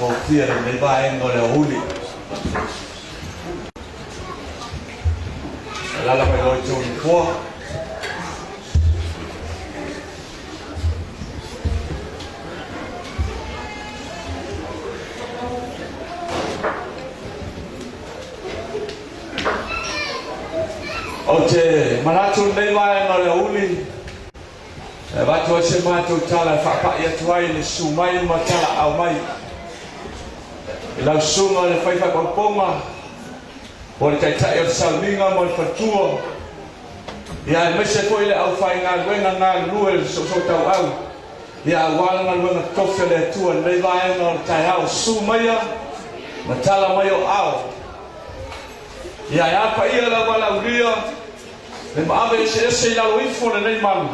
matagofie lenei vaega o le aoauli. Alaala mai loa i tou nofoa. Ou te manatu lenei vaega o le aoauli e avatu ai se matou tala e faapai atu ai le susu mai ma talaau mai i lau susuga i le faifaipaupauga po o le taitai o le sauniga ma le faletua, ia aemaise foi le aufaigaluega galulue i le soosoo-tauau, ia aua le galuega totofi a le Atua i lenei vaega o le taeao. Susu maia ma tala mai o ao. Ia ae a paia le auvalaulia le maave eseese i lalo ifo o lenei malu,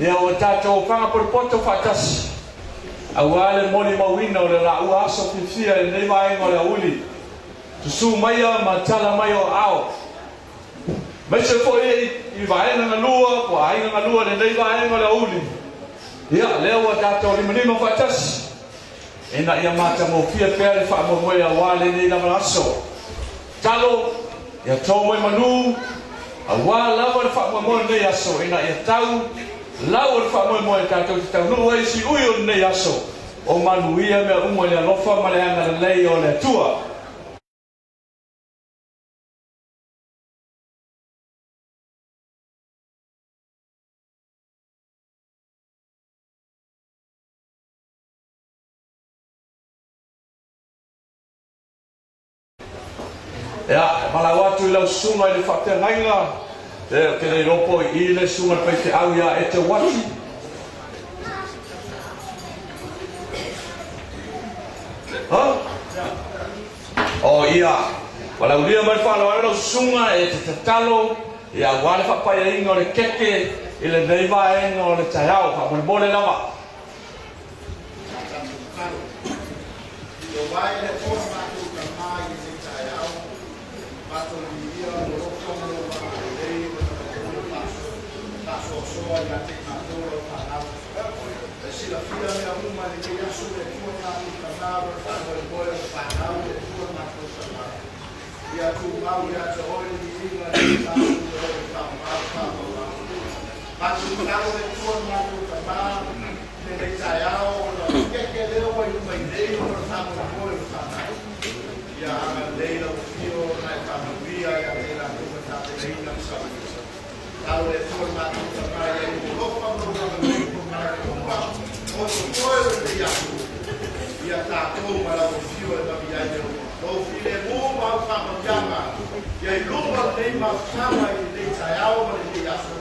ia ua tatou faga potopoto faatasi aua le molimauina o le laua aso fiafia i lenei vaega o le aoauli. Susu maia ma tala mai o aao. Aemaise foi i vaega galua po o aiga galua i lenei vaega o le aoauli, ia lea ua tatou limalima faatasi ina ia matagofie pea le faamoemoe aua lenei lava aso. Talo, ia to mai manu, aua lava le faamoemoe o lenei aso ina ia tau lau o le faamoemoe tatou te taunuu ai i siui o lenei aso o manuia mea uma i le alofa ma le agalelei o le Atua. Ia, e valaau atu i lau susuga i le faafeagaiga, e, ou te le iloa po o i i le susuga i le faifeau ia Ete Uati. Ha? O ia, valaulia mai le faaaloalo lau susuga e te tatalo, ia aua le faapaiaina o le keke i lenei vaega o le taeao, faamolemole lava. Tatou tatalo. Ioa e le Atua ma matou Tama i lenei taeao, matou viia lou alofa ma lou agalelei ona ua outou faasoasoa ia te i matou lau fanau. E silafia mea uma i lenei aso le Atua matou Tama ma le faamoemoe o le fanau le Atua matou Tama. Ia tumau ia te oe le viiga i le aso o le faamau faamauau. Matou tatalo le Atua ma matou Tama i lenei taeao ona o le keke lea ua i luma i nei ona o le faamoemoe o le fanau. Ia agalelei lau afio ona e faamanuia ia te i latou na tapenaina le sauniga. Tatalo le Atua le matou Tama ia i lou alofa ma lou agalelei i polokalame uma o totoe o lenei aso. Ia tatou ma lau afio e mavi ai le lou filemu ma au faamanuiaga ia i luma o lenei mafutaga i lenei taeao ma lenei aso.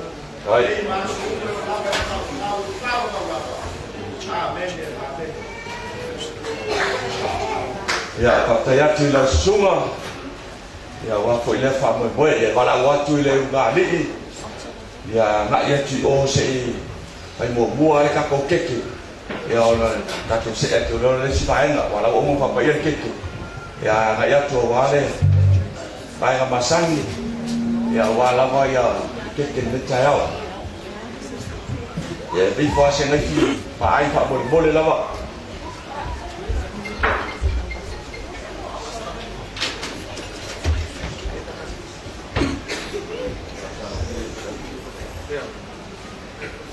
Nei ma aso uma e lava e faufau faavavau lava. Amene, amene. Ia, faafetai atu i lau susuga, ia aua foi lea faamoemoe, ia e valaau atu i le ulugalii, ia agai atu i o se i fai muamua ai le tatou keke, ia ona tatou see atu lea o le isi vaega, aua o la ua uma ona faapaia le keke, ia agai atu aua le vaega masani, ia aua lava ia le keke i lenei taeao. Ia e pei foi se naifi faai faamolemole lava.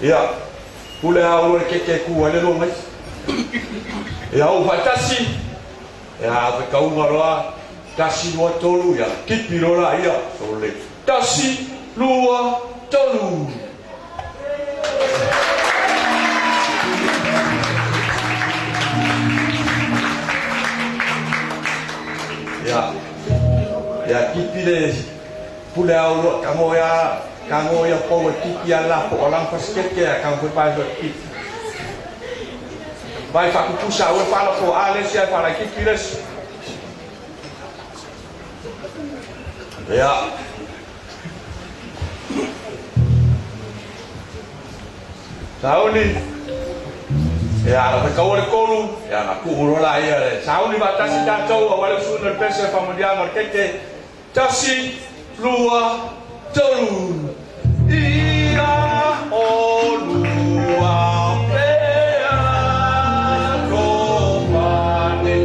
Ia, pule a ua le keke e ku ai le lua mai. Ia, ou faatasi, ia, fekauga loa, tasi, lua, tolu, ia, kipi loa la ia, sole, tasi, lua, tolu. Ia, ia, kipi le pule a ua, ka ia, ka ia pou e kipi a la po o lang pasikeke a ka pai so kipi. Vai whakupusa ua whala po a lesi ai whala kipi lesi. Ia. Sauni. Ia, na whakaua le kolu. Ia, na ku'u loa la ia le sauni faatasi tatou aua le usuina o le pese faamanuiaga o le keke. Tasi, lua, tolu. Ia olua pea tofane.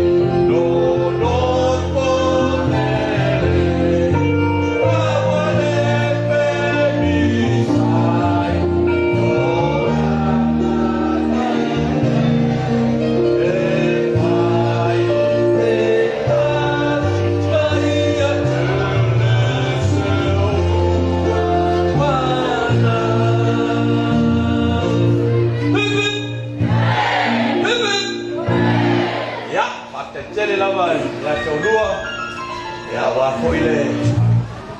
lava ia te oulua, ia aua foi le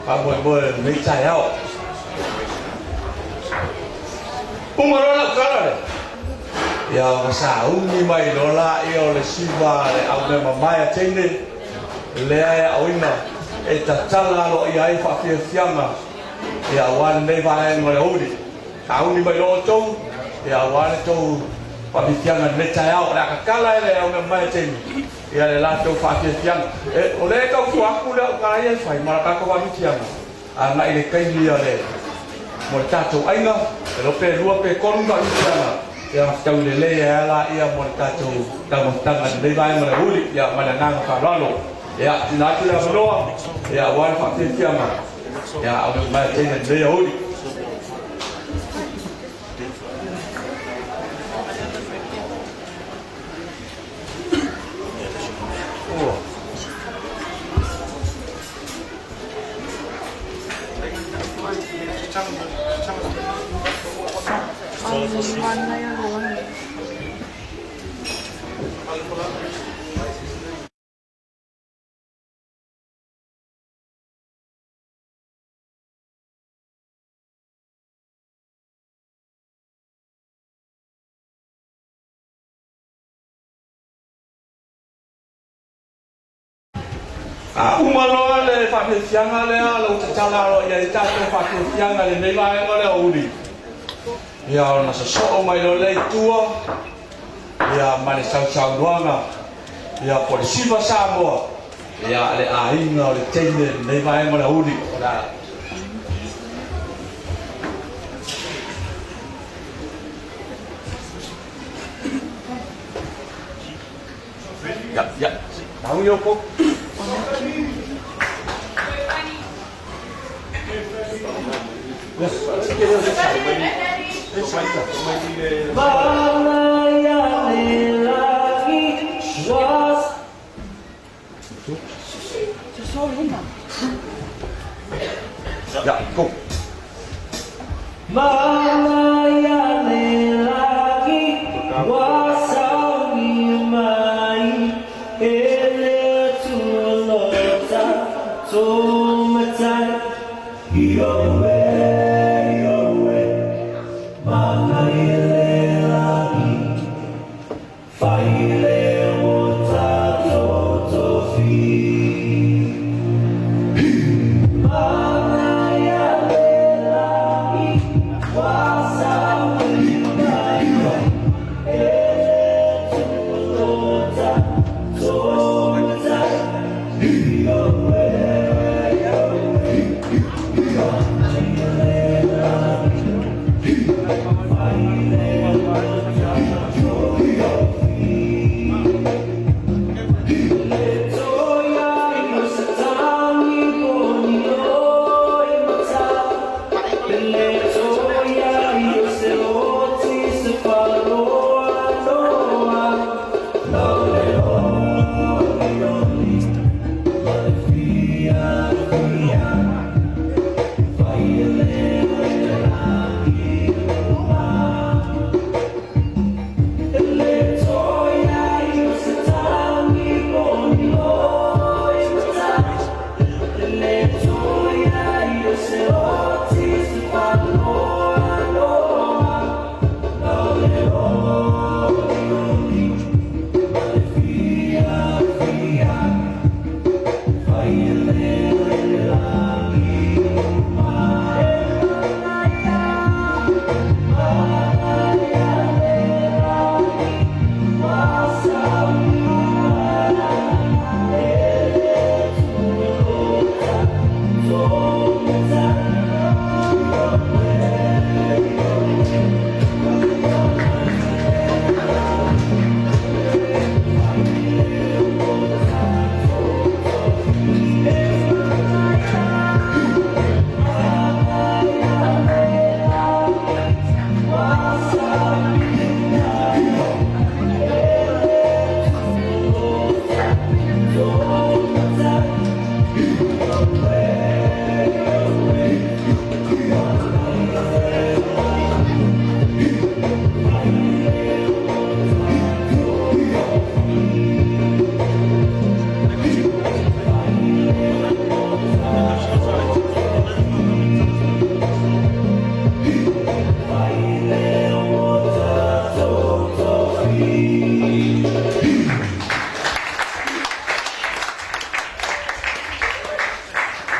faamoemoe o lenei taeao. Uma loa lau tala lea, ia ona sauni mai loa laia o le siva a le au mea mamae a teine lea e aoina e tatala aloaia ai faafiafiaga ia aua lenei vaega o le aoauli. Sauni mai loa outou ia aua le tou faafiafiaga i lenei taeao. O le a tatala e le au mea mamae a teine ia le latou faafiafiaga. E, o lea e tau fua atu le au tala ia e fai ma le tatou faafiafiaga agai i le taimi a le mo le tatou aiga, e iloa pe lua pe tolu faafiafiaga ia fetaui lelei ai lava laia mo le tatou taumafataga i lenei vaega o le aoauli. Ia ma le agaga faaaloalo. Ia, tuuina atu le avanoa ia aua le faafiafiaga ia au mea mamae a teine i lenei aoauli. A uma loa le faafiafiaga lea, lau tatala aloaia ai tatou faafiafiaga i lenei vaega o le aoauli, ia ona sosoo mai loa lea i tua ia ma le sausaunoaga ia po o le Siva Samoa ia le aiga o le teine i lenei vaega o le aoauli. O le a Ya, ya. Tau yo ko. Ya, go.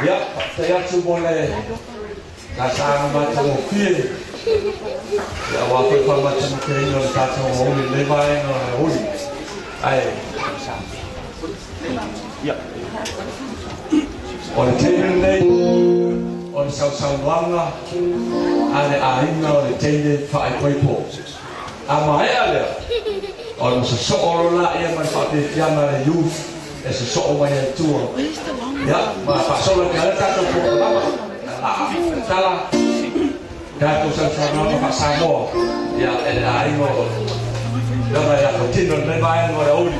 Ia, faafetai atu mo le sasaga matagofie. Ia, aua foi faamatemateleina o le tatou aoauli i lenei vaega o le aoauli. Ae, ia, o le taimi lenei o le sausaunoaga a le aiga o le teine faaipoipo. A maea lea, ona sosoo loa laia ma le faafiafiaga a le youth e sosoo mai ai i tua. Ia, ma faasolo atu ai le tatou polokalama. A tatala tatou sausaunoaga faa-Samoa, ia, e le aiga o Afioga ia Fautino i lenei vaega o le aoauli.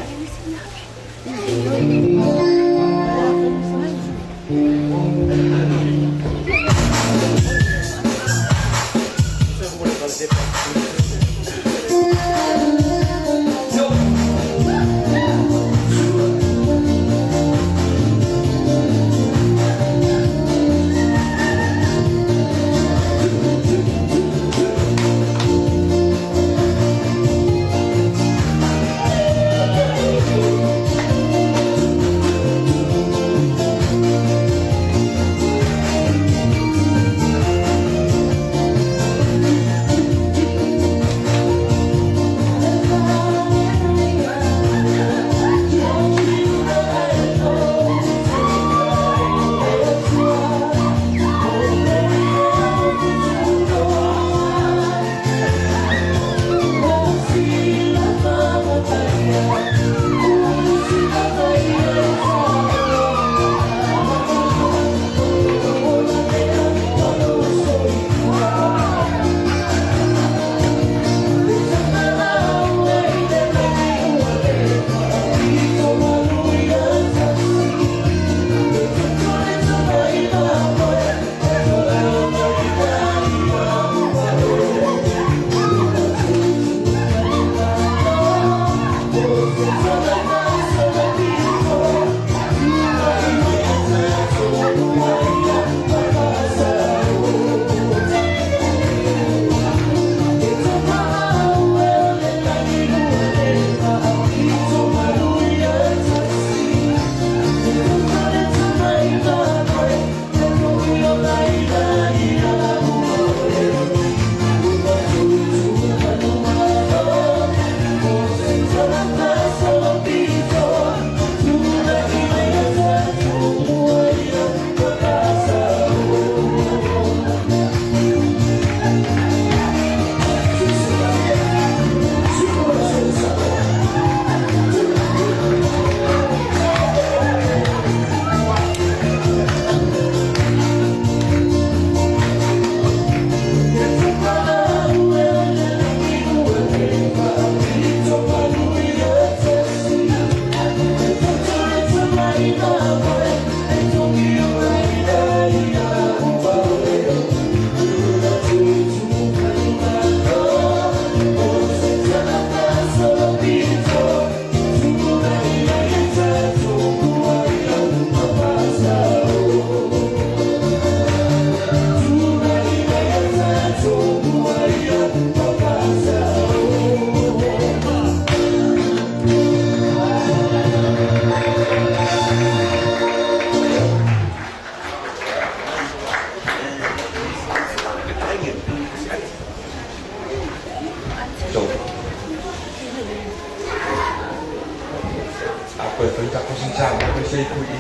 Aku e fai tako sin sa mo se ku i.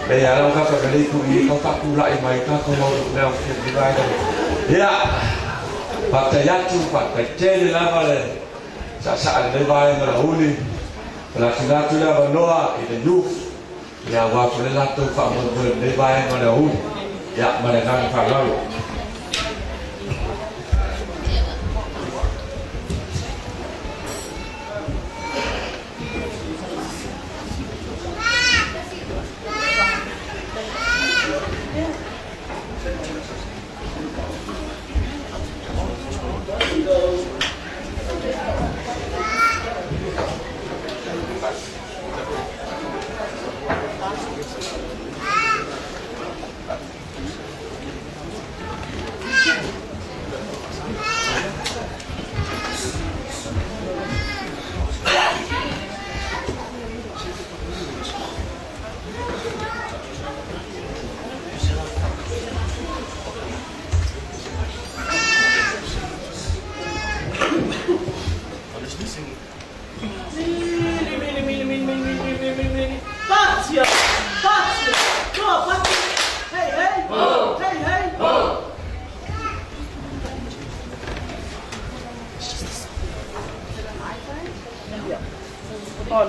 Le ia lau ka ka le ku i ka fa ku lai mai ka ko mo le au ke di vai. Ia. Faafetai atu, faafetai tele lava le saasaa i lenei vaega o le aoauli. O le a tuuina atu le avanoa i le youth, ia aua foi le latou faamoemoe i lenei vaega o le aoauli. Ia, ma le agaga faaaloalo.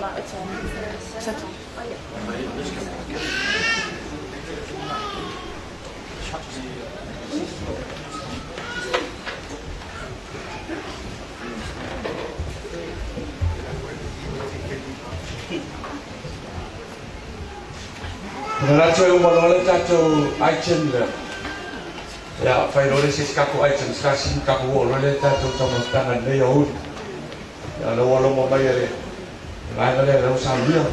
no, it's on. It's on. Manatu e uma loa le tatou item lea. Ia, fai loa le isi tatou item, se tasi ona tatou oo loa lea i le tatou taumafataga i lenei aoauli. Ia, o lea ua loma mai e le vaega lea lea ua saunia.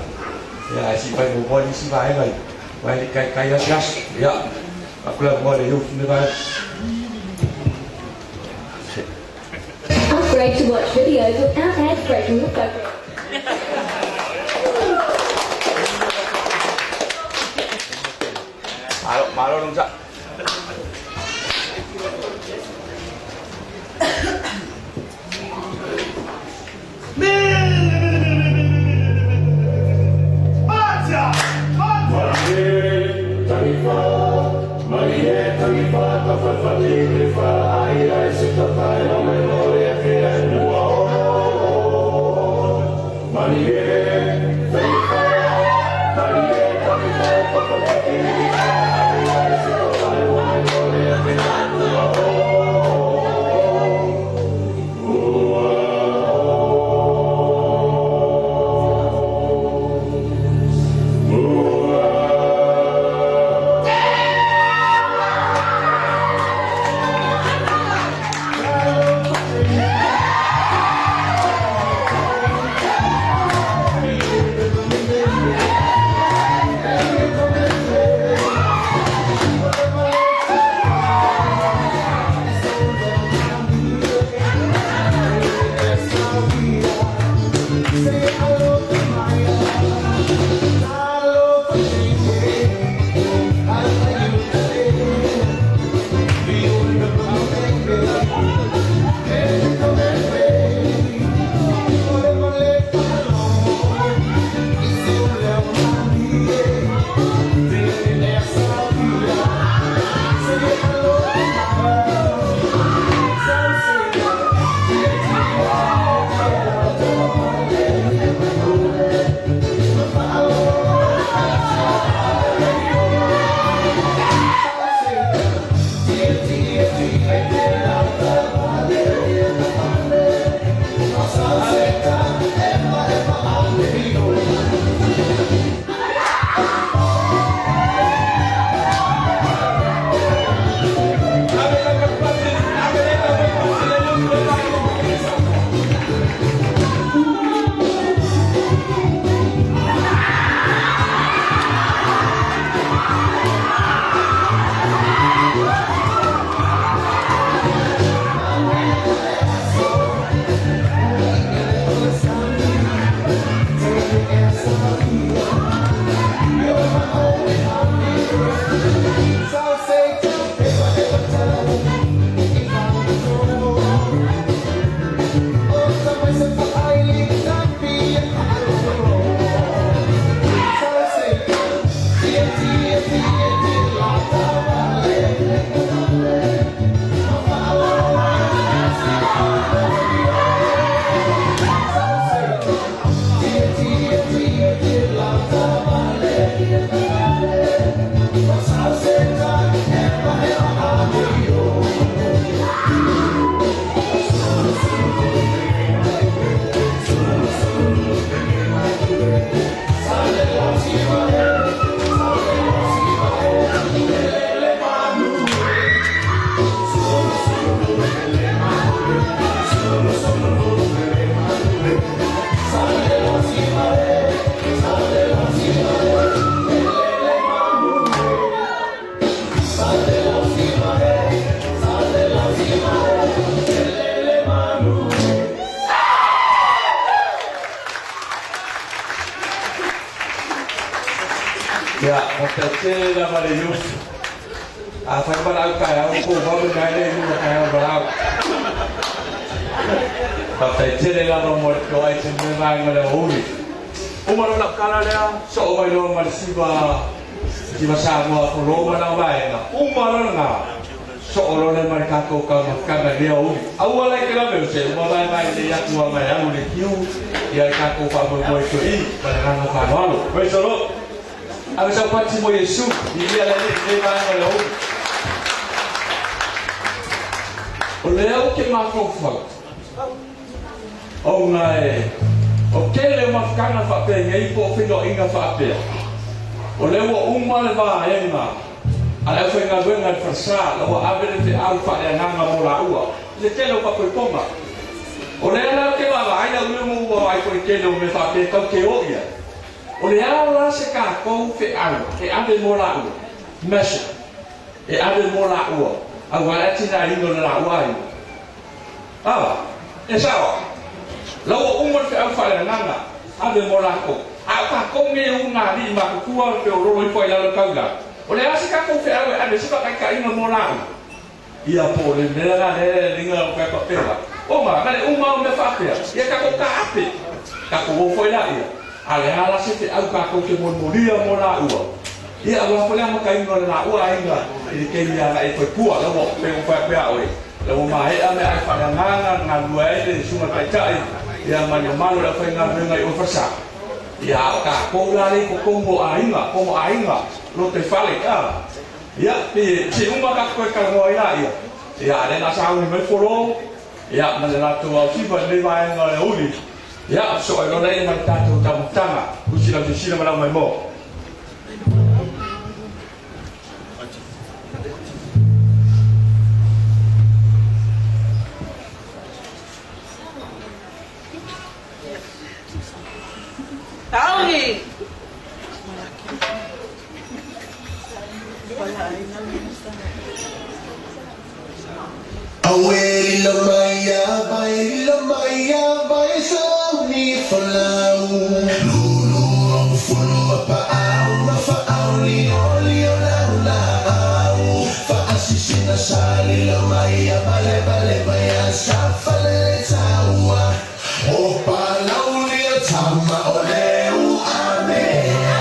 Ia, ae se i fai muamua nisi vaega ia, aua e le i taitai lava se aso. Ia, avatu le avanoa i le youth i lenei vaega. Upgrade to watch videos without ads breaking your focus. Malo, malo le onosai. Ia, faafetai tele lava le youth. Afai valaau taeao, po o vave mai le lua taeao valaau. Faafetai tele lava mo le toai te mea vaega le aoauli. Uma loa lau tala lea, soo mai loa ma le siva, siva Samoa folo ma lau vaega. Uma loa lena. Soo loa lea ma le tatou taumafataga i lea aoauli. Aua la e te laveo se uma vaevae lelei atu lava e alu i le queue ia le tatou faamoemoe toe i. Ma le agaga faaaloalo. Praise the Lord. Ave sau pati mo Iesu. Viia le Alii i lenei vaega o le aoauli. O lea ou te mafaufau ona e o tele o mafutaga faapenei po o feiloaiga faapea, o lea ua uma le vaega a le aufaigaluega i le falesa la ua ave le feau faaleagaga mo laua i le tele o faatoipoga. O lea la ou te vaavaai au ia ma ua vaai foi i le tele o mea faapea e tau te o i ai. O le a la se tatou feau e ave mo laua? Message e ave mo laua aua le atinaeina o le laua aiga. A, e sao. La ua uma le feau faaleagaga, ave mo latou. A o tatou nei e una alii matutua pe o lolo ifo ai lalo i taulaga, o le a se tatou feau e ave se faataitaiga mo laua? Ia po o le mea la lea e liga o pea pela. Ona, na le uma o mea faapea, ia tatou taape. Tatou o foi laia. A o le a la se feau tatou te molimoli mo laua? Ia aua foi le amataina o le laua aiga i le taimi agai e faipua. La ua pei ona fai atu ia oe, la ua maea meaai faaleagaga na galulue ai le susuga taitai ia ma le mamalu o le aufaigaluega i Ofasa. Ia a o tatou la lea i totonu o aiga, totonu o aiga, lotoifale, a. Ia, pei se uma tatou toe talanoa ai laia. Ia, a o lea na sauni mai Folo, ia, ma le latou ausiva i lenei vaega o le aoauli. Ia, sosoo ai loa laia ma le tatou taumafataga. Usi lau silasila ma lau maimoa. Taongi! Awe lilo mai a vai lilo mai a vai sauni folau Lulu au fulu a paau ma faau li oli o lau laau Faasisina sa lilo mai a vale vale vai a sa fale le taua O palau li o tama o leu a mea.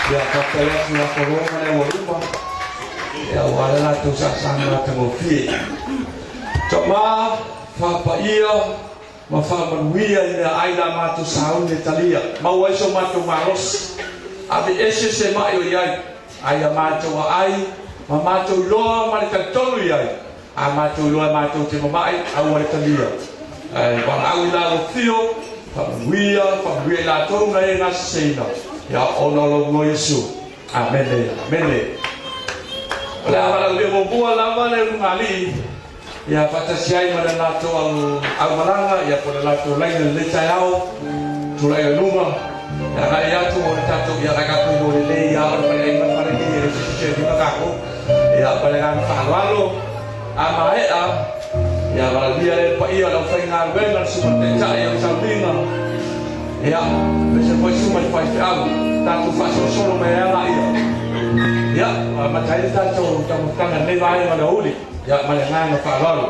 Ia, faafetai atu ia Kolo ma le aualuma, ia aua le latou saasaga matagofie. Tama, faapaia ma faamanuia i meaai la matou sauni e talia, maua ai so matou malosi. Aveese se ma'i o i ai, a ia matou aai ma matou iloa ma le talitonu i ai, a matou iloa e matou te mama'i, aua le talia. Ae valaau i la alofio, faamanuia, faamanuia i latou na e gaseseina, ia ona o lou igoa Iesu. Amene, amene. O le a valaaulia muamua lava le ulugalii, ia faatasi ai ma le latou au, aumalaga, ia po o le latou laina i lenei taeao, tulai i luma, e agai atu o le tatou, ia agai tatou iloa lelei lava o le faleaiga ma le falelei e le o se isi seleni tatou. Ia, ma le agaga faaaloalo, a maea, ia valaaulia lea i le paia o le aufaigaluega, le Susuga i le Taitai o le Sauniga, ia, aemaise foi Susuga i faifeau, tatou faasolosolo mai ai lava laia. Ia, ua amata ai le tatou taumafataga i lenei vaega o le aoauli, ia, ma le agaga faaaloalo.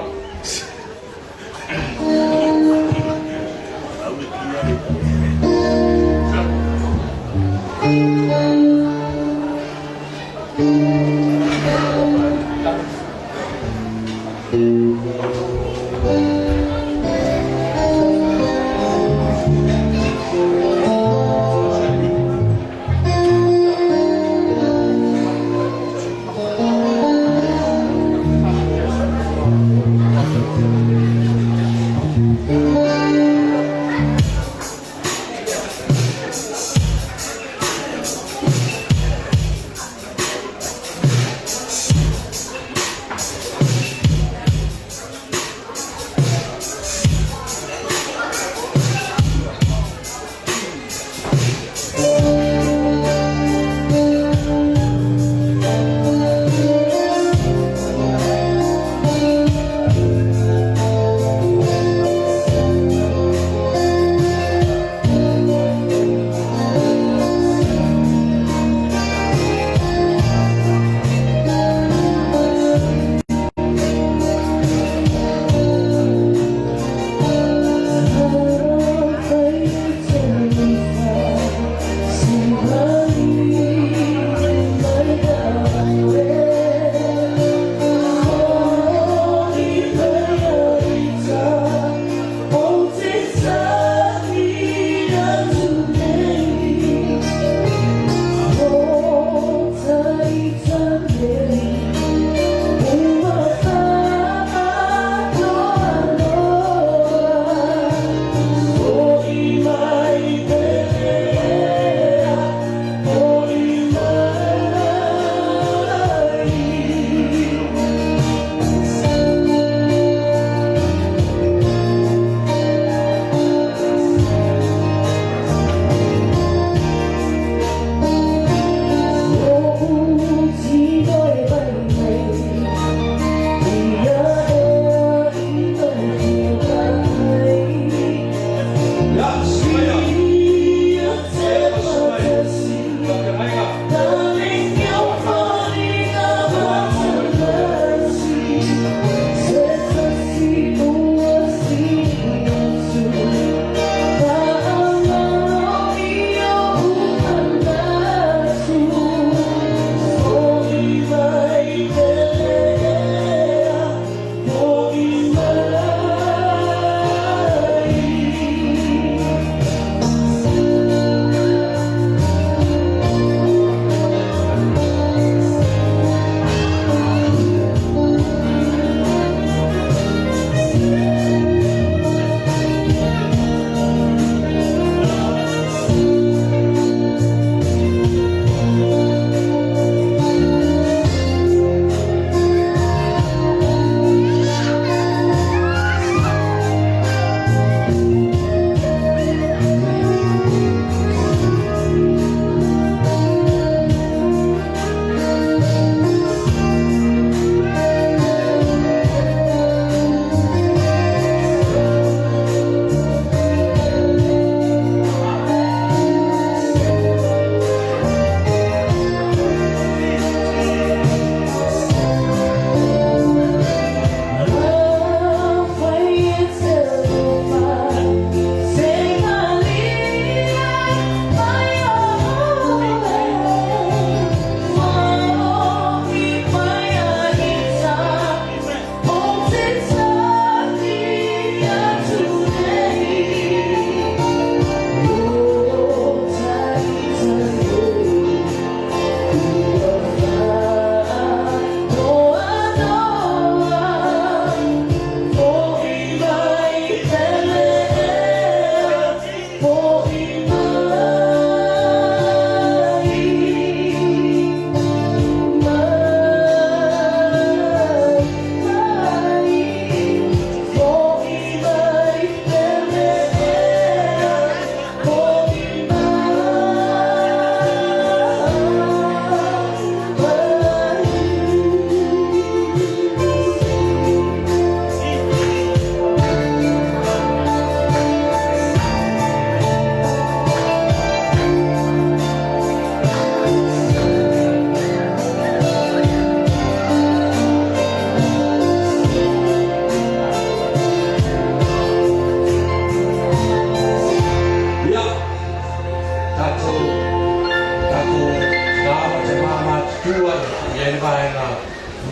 ai le vaega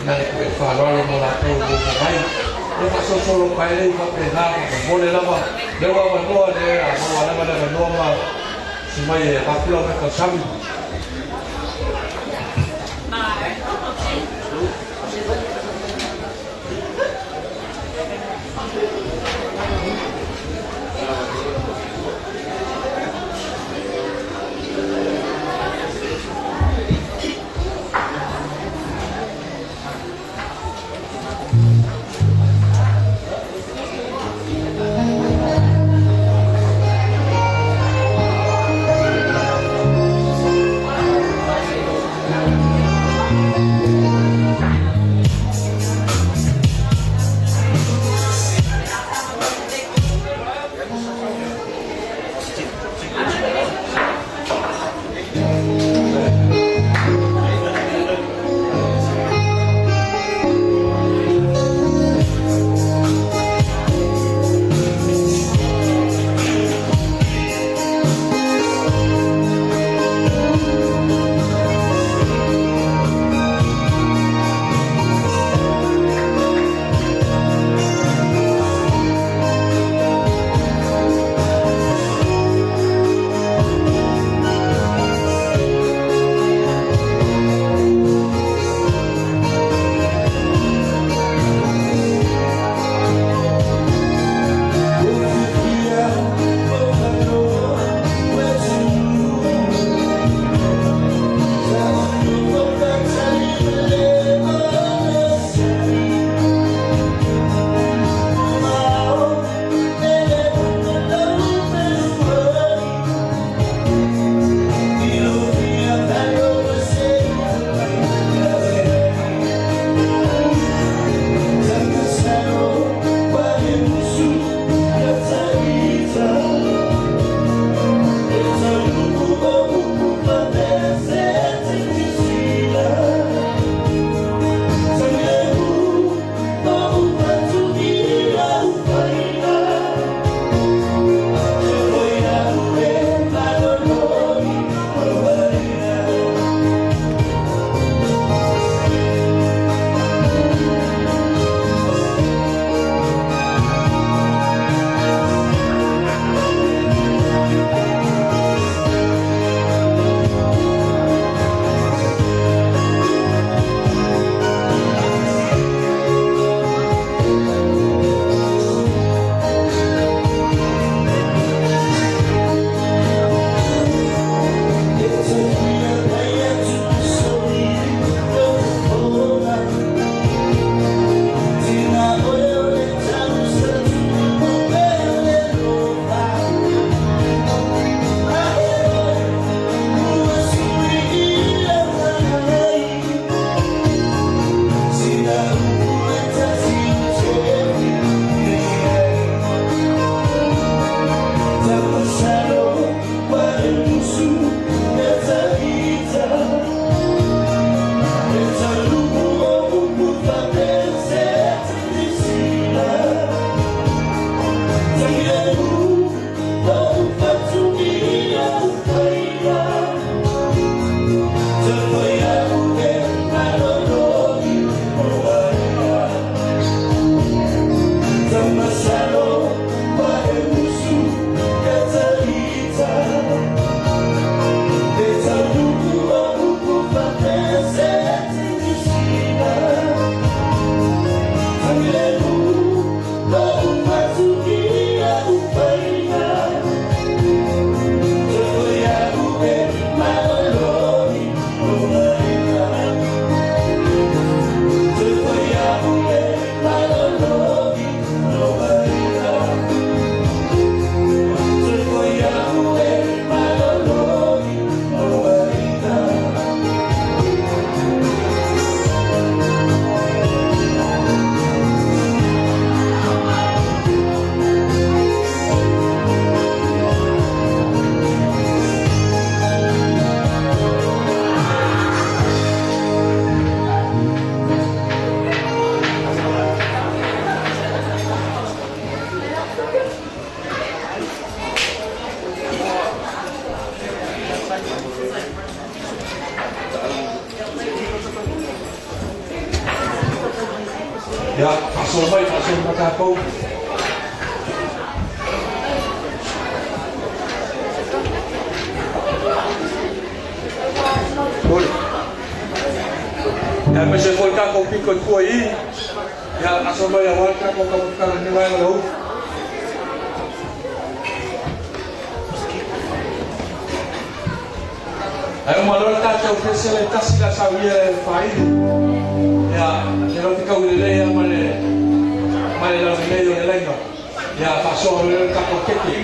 na le pue faaaloalo mo latou e muamua mai. Ia faasolosolo mai ai faapena faamolemole lava lea ua avanoa lea a maua lava le avanoa ma si mai e avatu lau mea tausami. Ia, faasoa mai, faasoa ma tatou. Oi. Ia, aemaise foi le tatou pito i tua i i. Ia, faasoa mai aua le tatou taumafataga i lenei vaega o le aoauli. Ae uma loa le tatou pesele e tasi le a saunia e faaili. Ia, le lote tau lelei lava ma le ma le laulelei o le laina. Ia, faasoa loa le tatou keke.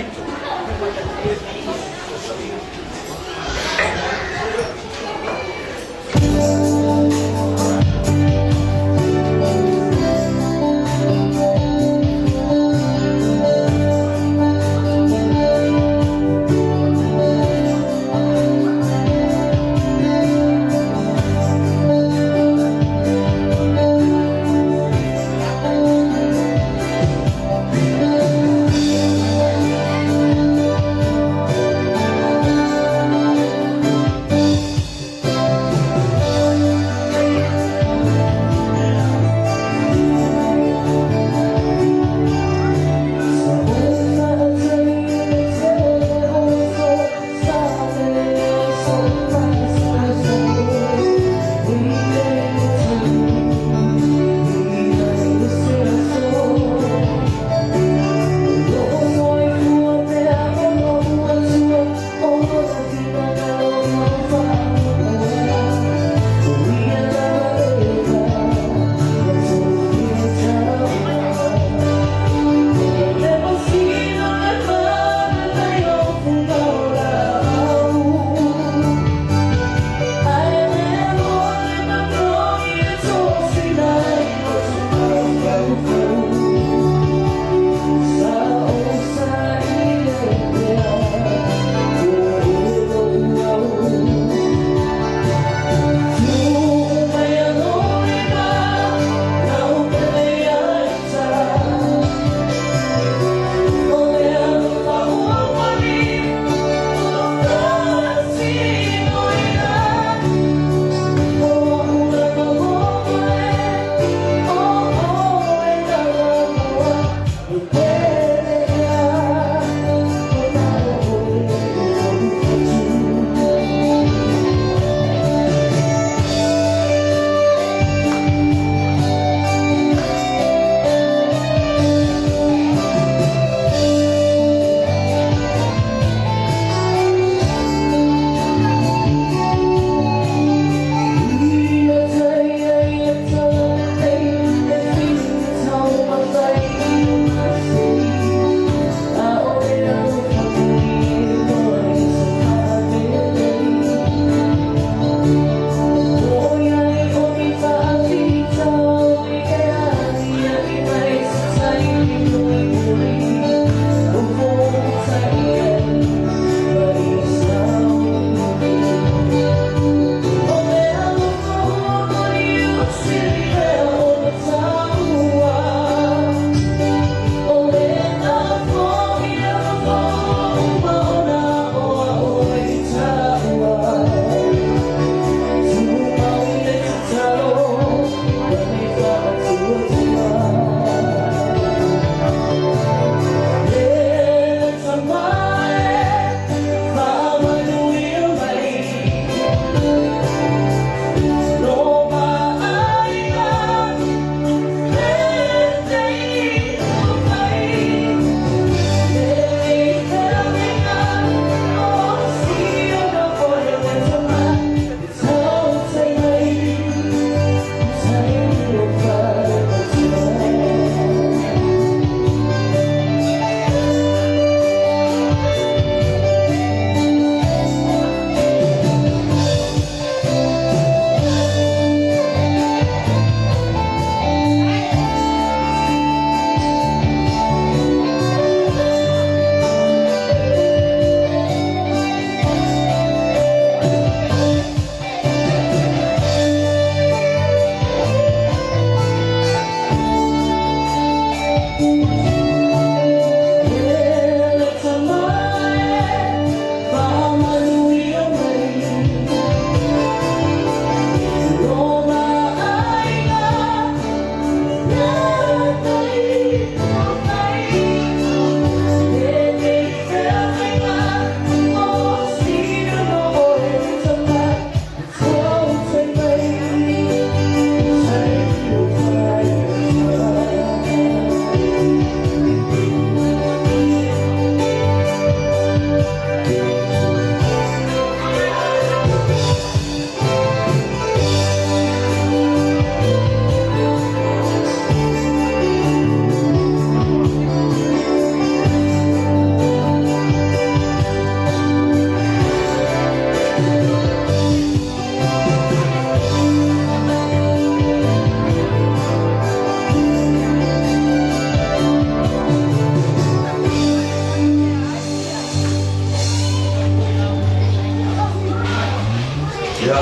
Ia,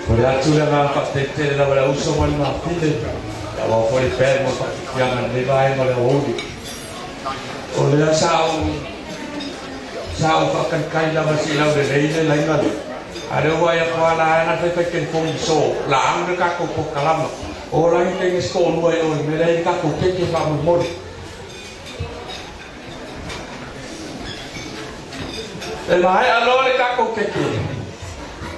momoli atu le agaga faafetai tele lava i le auso ma le mafine, aua foi le band mo le faafiafiaga i lenei vaega o le aoauli. O lea sa ou sa ou faatalitali lava se i laulelei le laina lea, a o lea ua vaai atu lava la e na faifai telefoni so la alu le tatou polokalama. O la i teine se toalua i o i le mea lea e i ai le tatou keke faamolemole. E maea loa le tatou keke,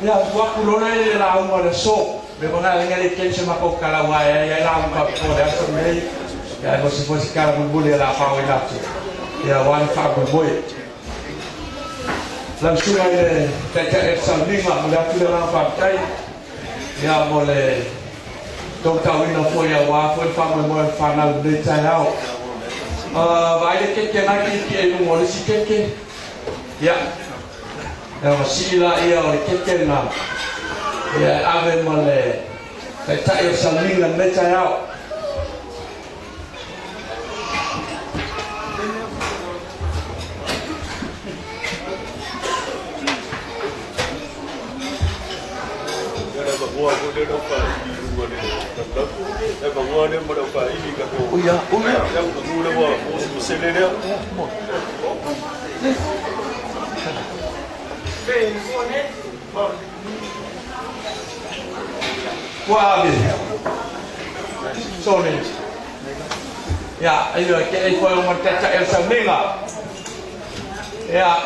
ia tuu atu loa lea i le lauga o le aso. Mea foi na e le tele se matou tala aua e ai ai lauga faapitoa i le aso lenei, ae mo se foi se tala mulimuli o le a faaoina atu, ia aua le faamoemoe. Lau Susuga i le Taitai o le Sauniga, momoli atu le agaga faafetai ia mo le tou tauina foi aua foi le faamoemoe o le fanau i lenei taeao. Vaai le keke na e ki'iki'i i luga o le isi keke, ia, ia ona sii laia o le keke lena, ia e ave ma le Taitai o le Sauniga i lenei taeao. Ua ave. Sorry. Ia, ai loa ke ai foi o ma le taitai o le sauniga. Ia.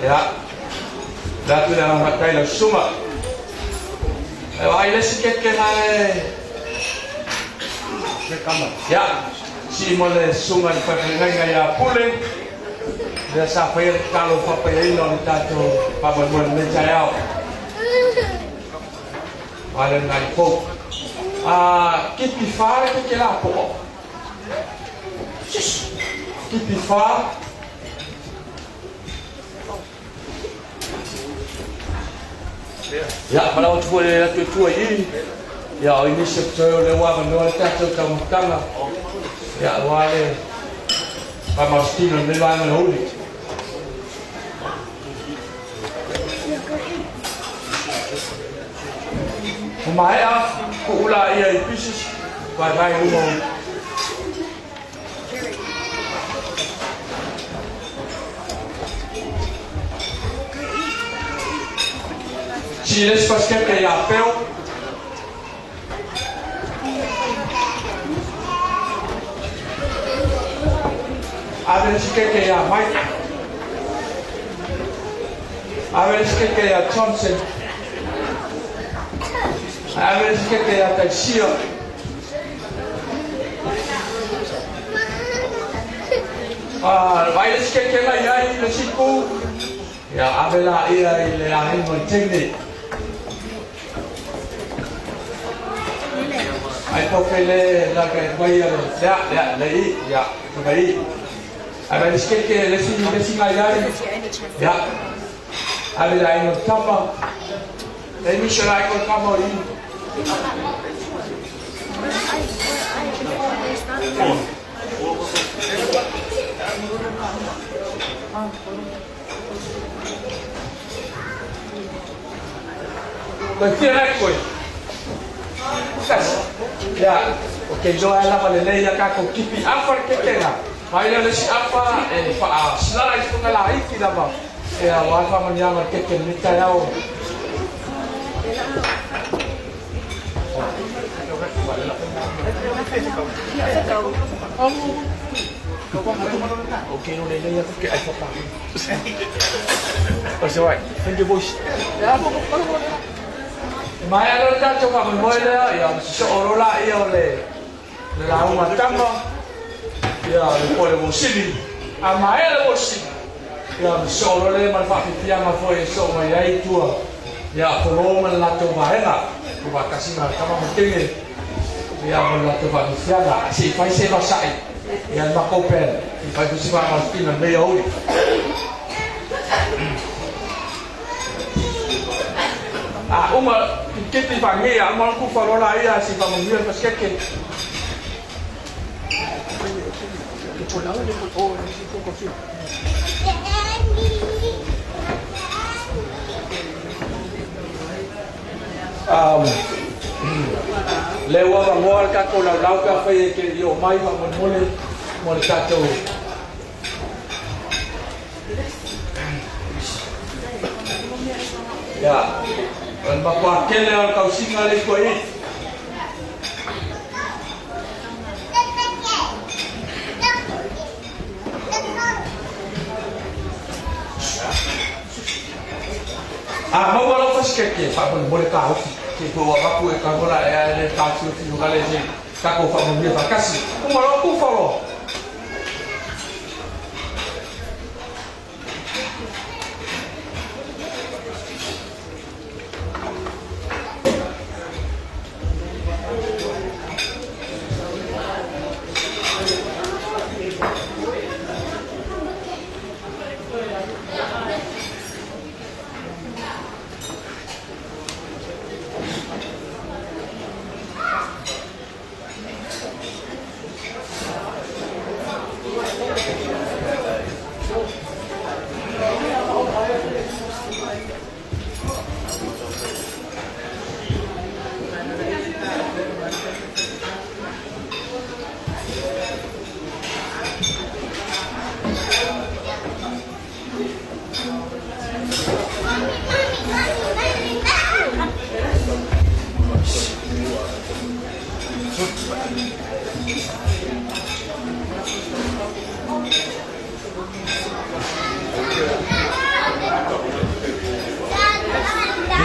Ia, le atu le agaga faafetai i lau susuga. E vaai le isi keke na e Ia, sii mo le susuga i le faifeagaiga ia Pule, lea sa faia le tatalo faapaiaina o le tatou faamoemoe i lenei taeao. Vaai le nai fou. Ah, kipi fa le keke la po'o. Kipi fa. Ia, malau atu foi le atu e tua i i. Ia, o nisi o toe o le ua avanoa le tatou taumafataga. Ia, aua le faamalositino i lenei vaega o le aoauli. Ua maea, tuu laia i pieces, vaevae i luga o Sii le isi pasikete ia Peo. Ave le isi keke ia Mike. Ave le isi keke ia Johnson. Ave le isi keke ia Taisia. Vaai le isi keke na i ai le isi itu. Ia ave laia i le aiga o le teine. Ai po ke le la ke mai le lea lea le i ia mai i. Ai mai le isi keke le isi na i ai. Ia ave le aiga o le tama. Le misi o le aiga o le tama o i. Toe fia lai koe. Tasi. Ia, o ke iloa e lava lelei ia tatou kipi afa le kekena. Mai lea o le isi afa e faasilala i totonu laiti lava. Ia, aua le faamanuiaga o le keke i lenei taeao. Okay, no lelei aku ke ai papa. That's all right. Thank you, boys. E maea loa le tatou faamoemoe lea, ia ona sosoo loa laia o le le lauga tama, ia le po le uosili. A maea le uosili, ia ona sosoo loa lea ma le faafiafiaga foi e sosoo mai ai i tua, ia Apolo ma le latou vaega, tuufaatasi ma le tama ma le teine, ia ma le latou faafiafiaga. Se i fai se vasai, ia le matou band, se i fai foi se faamalositina i lenei aoauli. A uma kete whange a uma ku wharola ia si whamanuia le pasikeke. Um, le ua vangoa le tatou laulau pe afai e te i oo mai faamolemole mo le tatou Ia, o le matua tele o le tausiga le tua i. A maua lau fasikeke, faamolemole taofi, se i tou avatu e tagola e ae le taofiofio gale se tatou faamanuia faatasi. Uma loa tufa loa.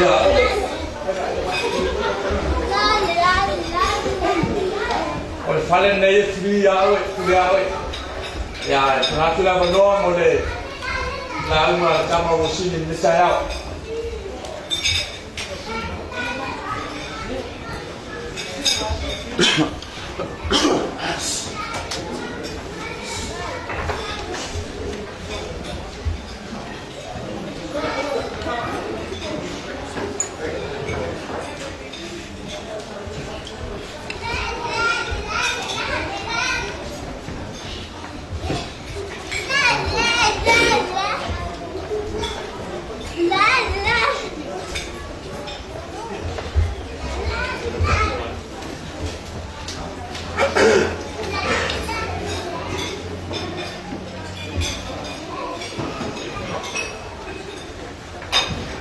Ia. O le fale lenei e free ia oe, pule a oe. Ia, e tuuina atu le avanoa mo le lauga a le tama ua sili i lenei taeao.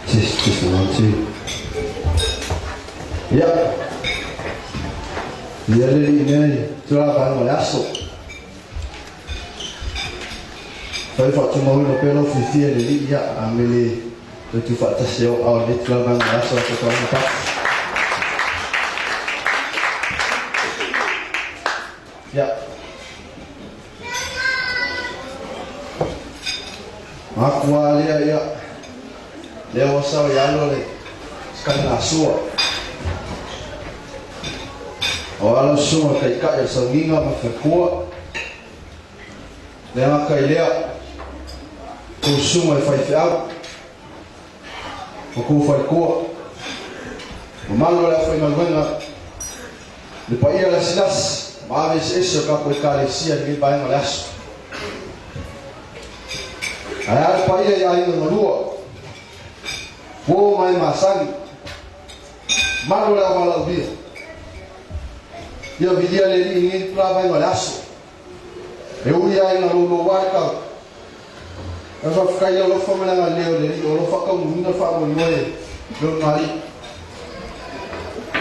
Test, test, one, two. Ia. Ia le alii nei, tulaga vaega o le aso. Fai faatumauina pea lau fiafia i le alii, ia, amene toe tuufaatasi au ao lenei tulaga vaega o le aso a tatou aiga pasi. Ia. Makua lea ia, lea ua sao i alo le sakaligasua. O alo susuga le taitai o le sauniga ma le falekua. Le gata i lea, kou susuga i faifeau ma kou falekua. Mamalu o le aufaigaluega, le paia lasilasi ma ave eseese o tatou Ekalesia i lenei vaega o le aso. Ae a le paia i aiga galua, uo ma e masani, malu o le auvalaaulia. Ia vilia le Alii i lenei itula vaega o le aso. E ui lava ina louloua le tau, ae faafetai i le alofa ma le agalelei o le Alii o lo o faataunuuina le faamoemoe i Lona Alii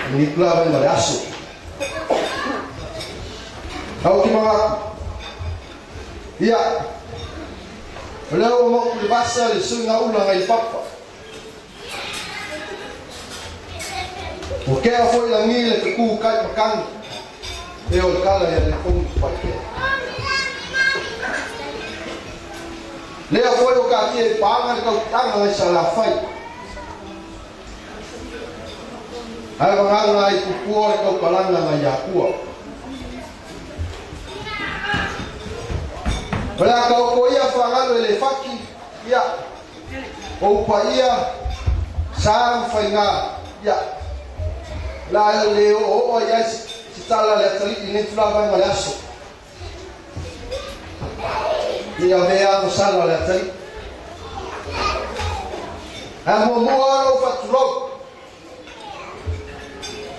i lenei itula vaega o le aso. Ae ou te manatu, ia, o lea ua mapu i le vasa le suiga ula nai papa. Ua kea foi lagi le feku kai makani, e o le kala ia le fogu tupaikea. Lea foi o katia i paanga le kautanga ngai Salafai. Ae vagana ai pupua le kaukalanga ngai Akua. O le a kaoko ia fagalo e le faki, ia, o upa ia, sa ma faiga. Ia, o le a le oooo ai i ai se tala a le atalii i lenei itula vaega o le aso. Ia avea agasala le atalii. Ae muamua ona ou faatulou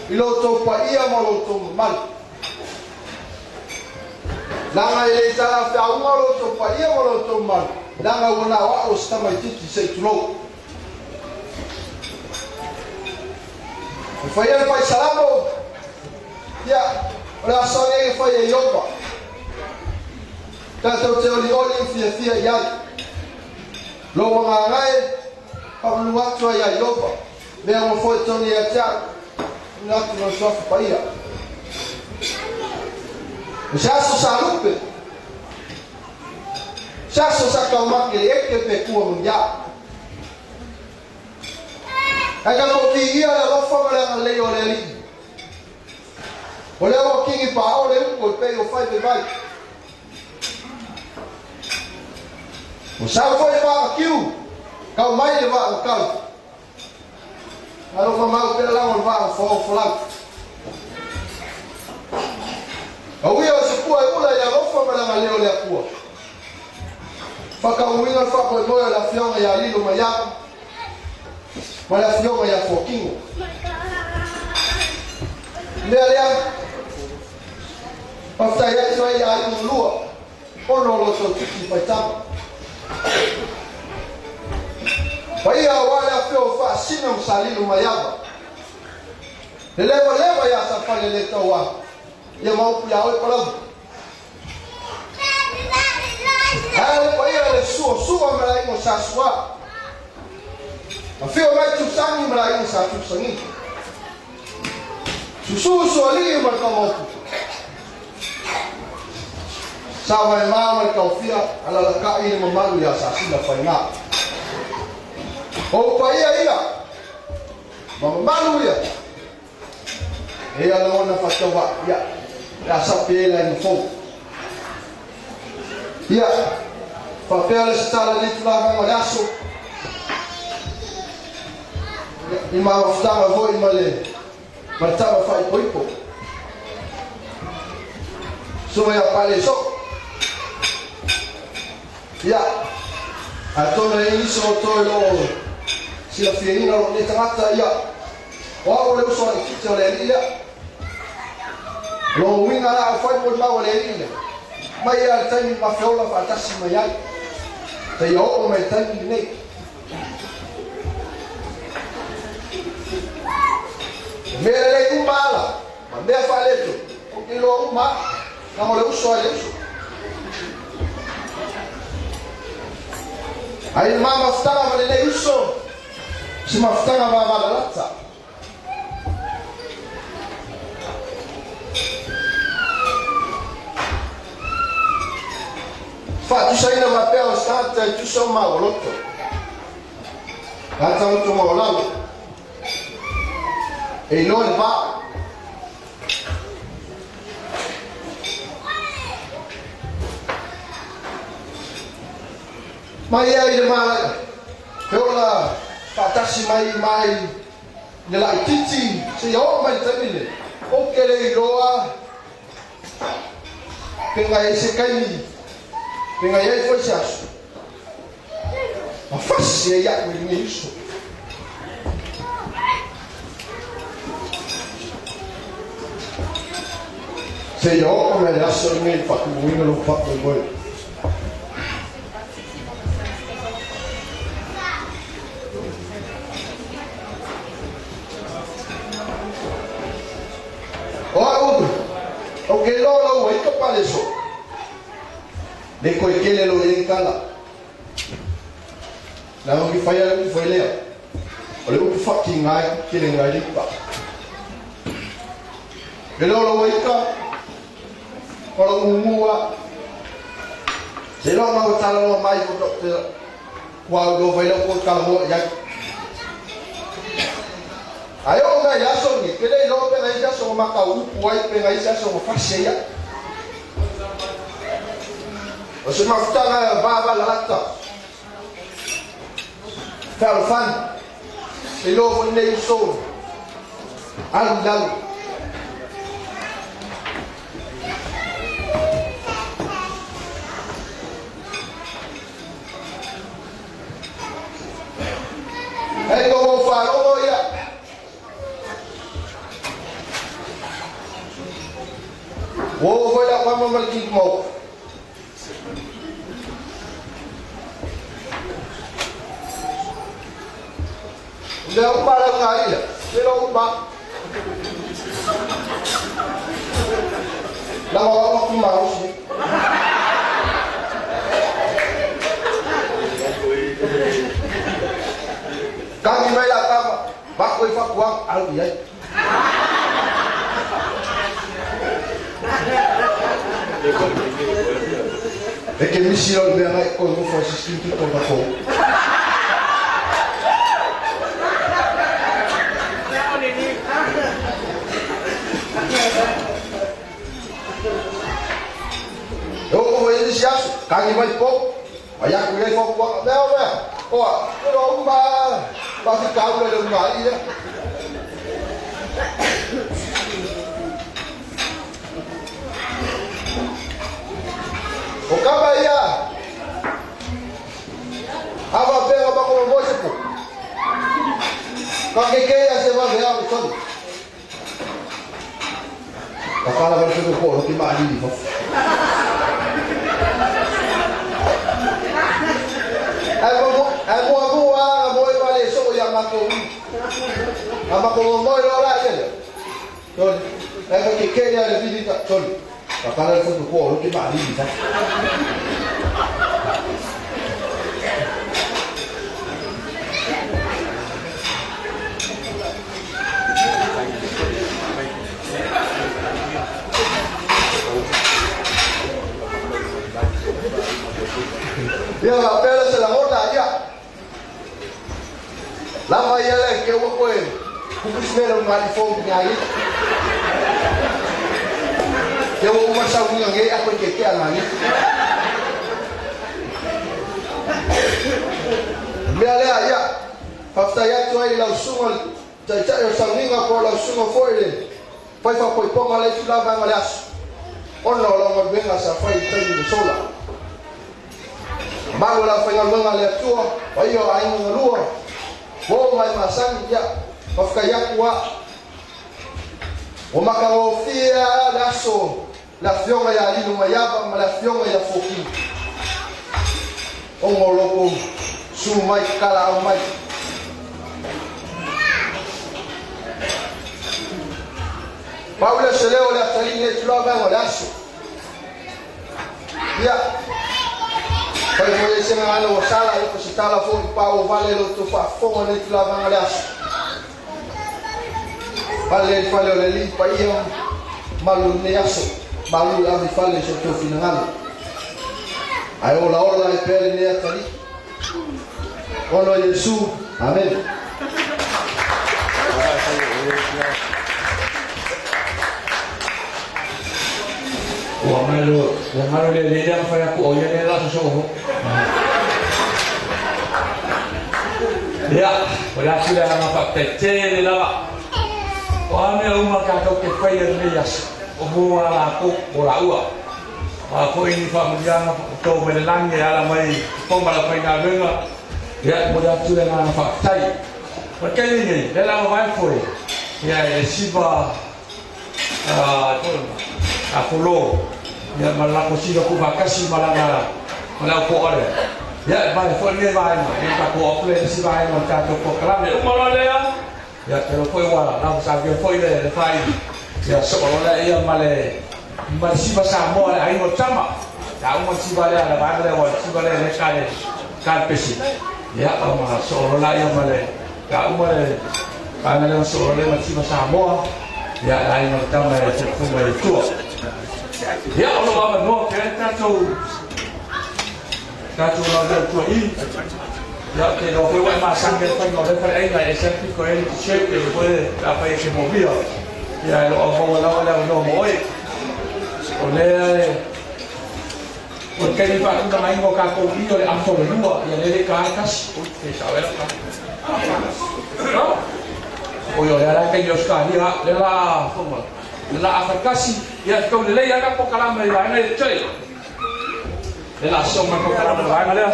i lo outou paia ma lo outou mamalu. Leaga e le talafeauga lo outou paia ma lo outou mamalu, leaga ua na o au o se tamaitiiti se i tulou. E fai ai le pai Salamo, ia, o le aso nei e fai e Iopa. Tatou te olioli ma fiafia i ai. Lou agaga e, faamanu atu ai ia Iopa, mea ua foi tonu ia te au, ina atu lona suafa paia. O se aso sa lupe, se aso sa taumate le eke pe kua mangiā. Ae tatou viia le alofa ma le agalelei o le Alii. O lea ua kini paao le upu e pei o fai vaivai. Ua sau foi le vaa makiu, kau mai le vaa makau. Alofa mau pea lago le vaa o folau. Auia o se pua e ula i le alofa ma le agalelei o le Atua. Faataunuuina le faamoemoe o le Afioga ia Lilo Maiava ma le Afioga ia Fuatino. Mea lea, faafetai atu ai ia aiga lua ona o lo outou titi faitama. Paia aua le afio o Faasina ma Salilo Maiava. Le lewalewa ia Safaleletaua, ia ma upu ia oe Palauli. Ae le paia le suasua ma le aiga o Sa Sua. Afio mai Tusani ma le aiga Sa Tusani. Susu Sualii ma le Tamaopu. Sa Vaema ma le Taofia, alalatai le mamalu ia Sasina Faiga. O paia ia, ma mamalu ia. E ia lagona faatauvaa, ia, le a sapi ai le aiga fou. Ia, faapea le se tala i le itula vaega o le aso, ia, i mafutaga foi ma le, ma le tama faaipoipo. Susuga ia Paleso. Ia, atonu e i ai nisi o outou e le o silafiaina lou nei tagata, ia, O au o le uso laitiiti o le alii lea. O lona uiga la au fai molimau a le alii lea, mai lava i le taimi ma feola faatasi mai ai, seia oo mai i le taimi lenei. O mea lelei uma ala, ma mea faaletonu, ou te iloa uma lava, leaga o le uso lava i le uso. Ai le ma mafutaga ma lenei uso, Se mafutaga vavalalata. Faatusaina faapea o se tagata e tusa o maua loto. Tagata loto maualalo. E iloa le va. Mai ai le malaia, he ola faatasi mai mai le laititi seia oo mai le taimi lenei. Ou te le iloa pe ngai ai se taimi, pe ngai ai foi se aso, ma fasi ai a'u e lenei uso. Seia oo mai le aso lenei i le faatumuina lou faamoemoe. O a'u, ou ke iloa lau ua ika pale so. Le koe kele lo i ai tala. Leaga ou ke faia le upu fai lea. O le upu whaki ngai kele ngai lipa. Le loa lau ua ika, o lou mumu a. Se iloa mau e talanoa mai ko Doctor Kuau lo vai lau ko talanoa i ai. Ae oo mai i le aso lenei, ke le iloa pe ngai se aso ma tau upu ai, pe ngai se aso ma fasi ai a'u. O se mafutaga vavalalata, fealofani, se iloa foi lenei uso. Alu i lalo. E tou ou faalogo ia. Ua oo foi lau ama ma le kikimau. Mea uma lau galia, le lo uma. Lama wa ma kuma usi. Kagi mai la tama, bako i fakuang, alu i ai. E ke misi lo le mea ngai koe nofo ai 16 pito na kou. E oo mai nisi aso, kagi mai pou, mai aku i ai fautuaga, mea o mea, oa, e loa uma faafitaula i le ulugalii lea. O kama ia, a faapea ka makomomoe se po, ka keke ia se vave ao tolu. Ka kala vale se po o ki maalili fafo. Ae muamua lava na moe ma le soo ia matou i. Na makomomoe loa la ia lea. Toli. Ae ka keke ia le vilita. Toli. Ka kala le fotu po o ki maalili fafo. Ia faapea lea se lagona, ia. Lava ia lea ke ua koe kukusi mea lau ngali fou ki ngai. Ke ua uma sauniga ngei ako i ke kea ngali. Mea lea, ia, faafetai atu ai i lau susuga le Taitai o sauniga po o lau susuga foi le fai faapoipoga le itu la vaega o le aso ona o lau galuega sa fai i taimi ua sola. Malu o le aufaigaluega a le Atua, paia o aiga galua, uo ma e masani, ia, faafetai atu a. Ua matagofie a le aso le afioga ia Lilo Maiava ma le afioga ia Fokini. Ona o lo outou su mai kalaau mai. Pau lea o se leo o le atalii nei tulaga vaega o le aso. Ia, fai foi ai se gagana ua sala, ia po se tala foi i pa ua vale lo outou faafofoga nei tulaga vaega o le aso. Pale i fale o le Alii paia malu i lenei aso, malu e ave i fale i so outou finagalo. Ae olaola ai pea lenei atalii. Ona o Iesu. Amene. Ua malu, ua malu le lele ma fai aku o ia le la so so. Ia, o le atu le aga faafetai tele lava. O a mea uma tatou te faia i lenei aso, o mo a latou, mo laua. O a foi ni faamanuiaga o tou mai le lagi e ala mai i totonu ma le aufaigaluega, ia, e momoli atu le agaga faafetai. O le taimi lenei, lea la ua vae foe, ia, e siva a Folo, ia, ma le latou siva tuufaatasi ma lana, ma le au poa lea. Ia, e vae foi lenei vaega, ia, tatou oo atu lea i le isi vaega o le tatou polokalame. Uma loa lea, ia, te iloa foi ua lavasavia foi le, le faaili, ia, soo loa lea ia ma le, ma le siva Samoa le aiga o Tama. Ia uma le siva lea, le vaega lea ua le siva lea lea ka le, ka le pesi. Ia, ona soo loa lea ma le, ia uma le vaega lea ona soo loa lea ma le siva Samoa, ia, le aiga o Tama e fefofoga mai i tua. Ia, o lo o avanoa pea le tatou, tatou laulau tua i. Ia, ou te iloa foi ua e masani ai le faiga o lea faleaiga, e ese lava le pito e ai le t-shirt, e foi pe afai e te momia. Ia, e lo o maua lava le avanoa mo oe. O lea e, o le taimi faatulagaina o tatou i o le aso o le lua, ia lea e le i taina le tasi. Ui, e sao ea lau tala. No. Oi o le ala kai Australia le la fonga. Le la afakasi ia tau le lei aga pokalama i vaenga i tei. Le la songa pokalama i vaenga lea.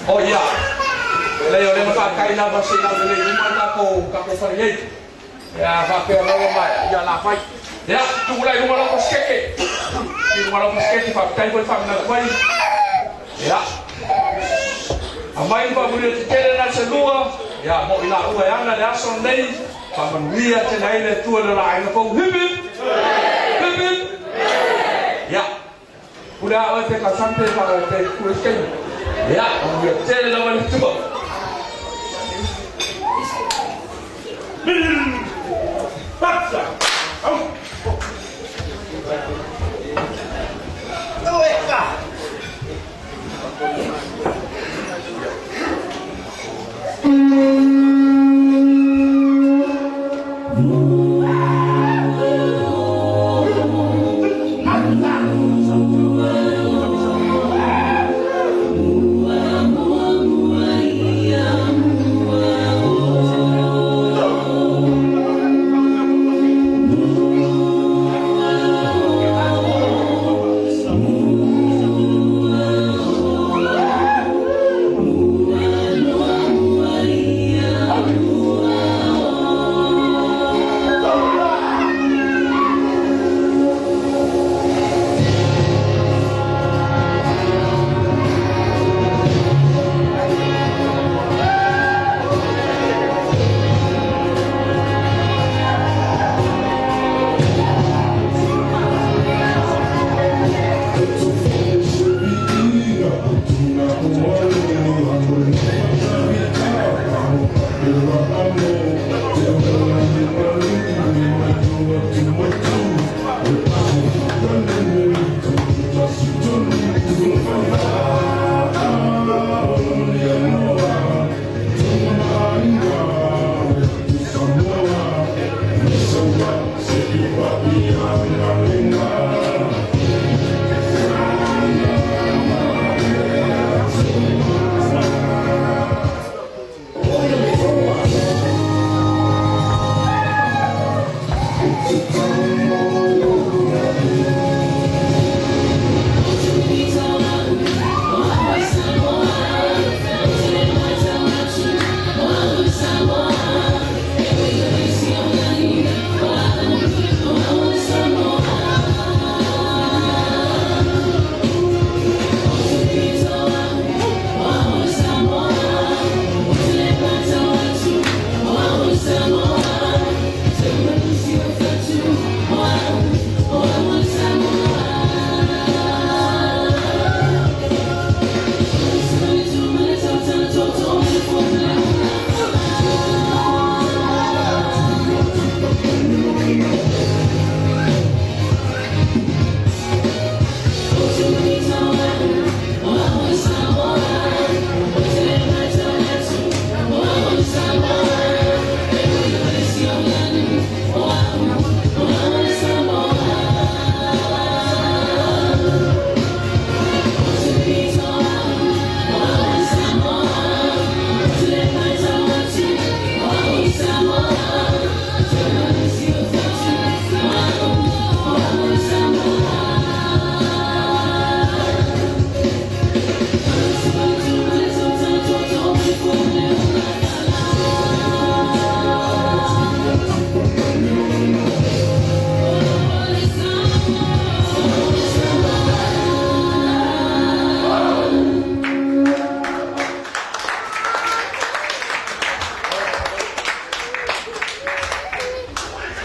O ia, le o le mawhākai lava se lau le uma tākou kako whare ei. Ia whāpea rawa mai, ia la whai. Ia, tuku lai lunga lau paskeke. Lunga lau paskeke, whāpai koe whamina whai. Ia. A mai whamuri te tele nā se lua. Ia, mo i la ua e ana le aso nei. Whamanuia te nei le tua le la aina pau. Hip hip! Hip hip! Ia. Pule a oe te kasante wha te kure skei. Ia, whamanuia tele lawa le tua.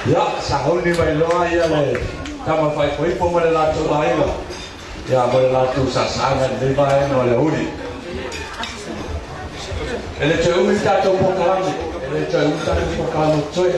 Ia, sahauni mai loa ia le tama whai koipo mo le lātou aiga. Ia, mo le lātou sasanga le vaenga o le uri. E le toe umi tātou pokalame. E le toe umi tātou pokalame toe.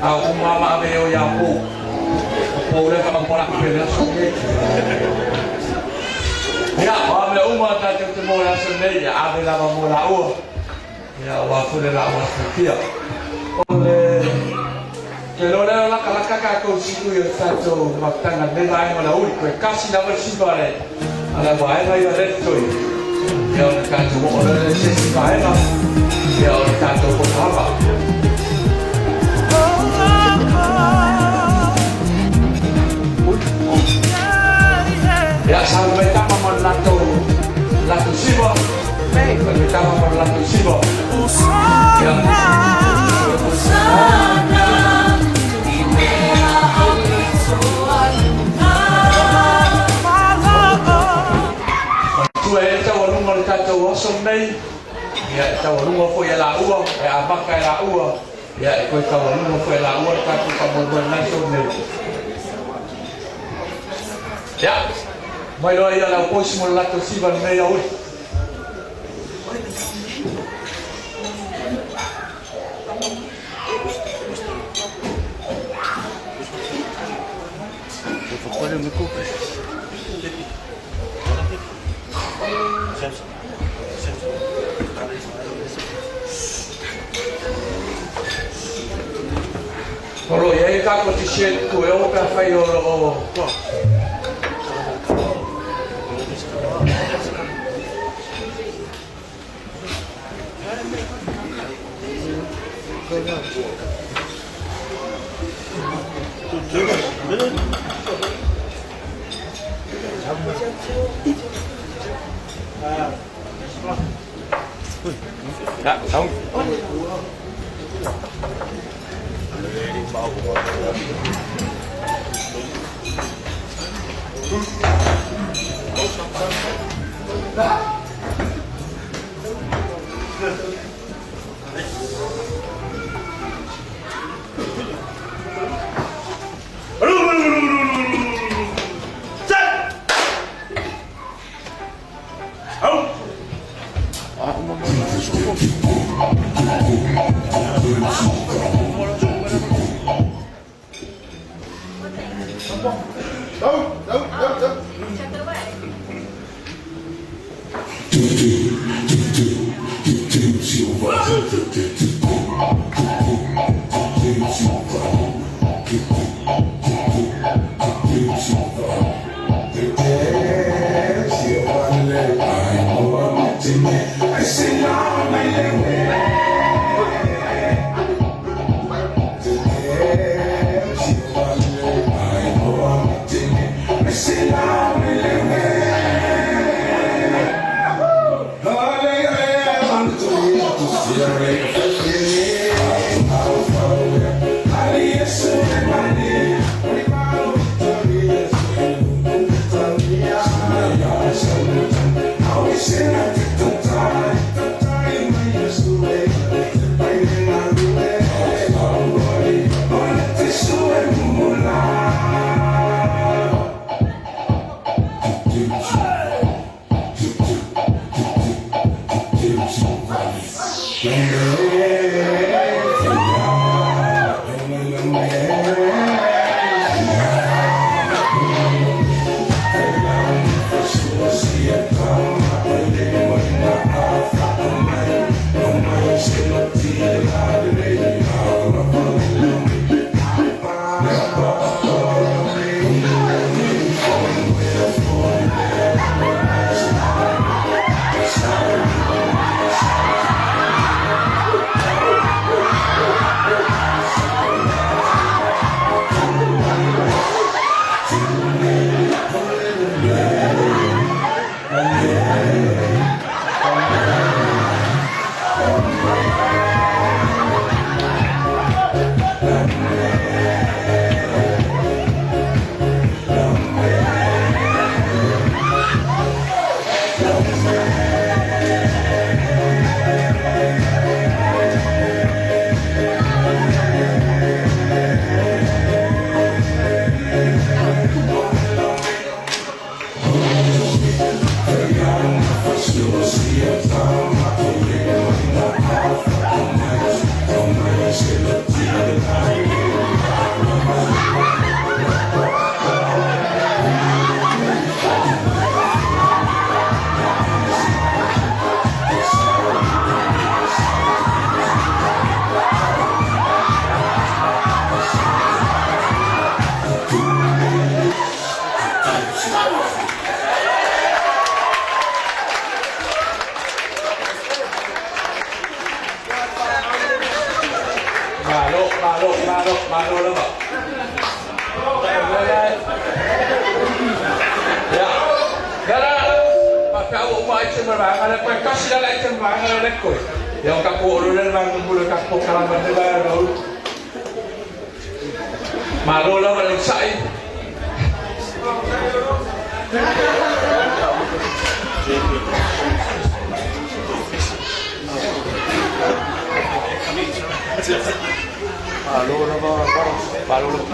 Ao uma ma ave o ia pou. O pou le whakapola pe le aso nei. Ia, o a mea uma tātou te mō le aso nei, ia ave lava mo la ua. Ia, o a fule la ua fukia. O le... Te lo leo laka laka ka kou siku i o tātou makutanga nei vaenga o le uri. Koe kasi lava le siva le ala vaenga ia le toi. Ia o le tātou mo o le se si vaenga. Ia o le tātou potohanga. Ia sa mai tama mo le latou latou siva. Mai tama mo le latou siva. Ia. Matua e taualuga le tatou aso lenei, ia e taualuga foi e laua, e amata e laua, ia e toe taualuga foi e laua le tatou faamoemoe i le aso lenei. Ia, mai loa ia le aupoisi mo le latou siva i lenei aoauli. O lo o i ai le tatou t-shirt tu e o pe afai o lo o Malo lava. Ia. Ia la la. Pa ka o mai te mara le pa kasi la te mara le ko. Ia o ka ko o le mara mo le ka ko kala ma le ba ro. Malo lava le sai. Malo lava, malo lava.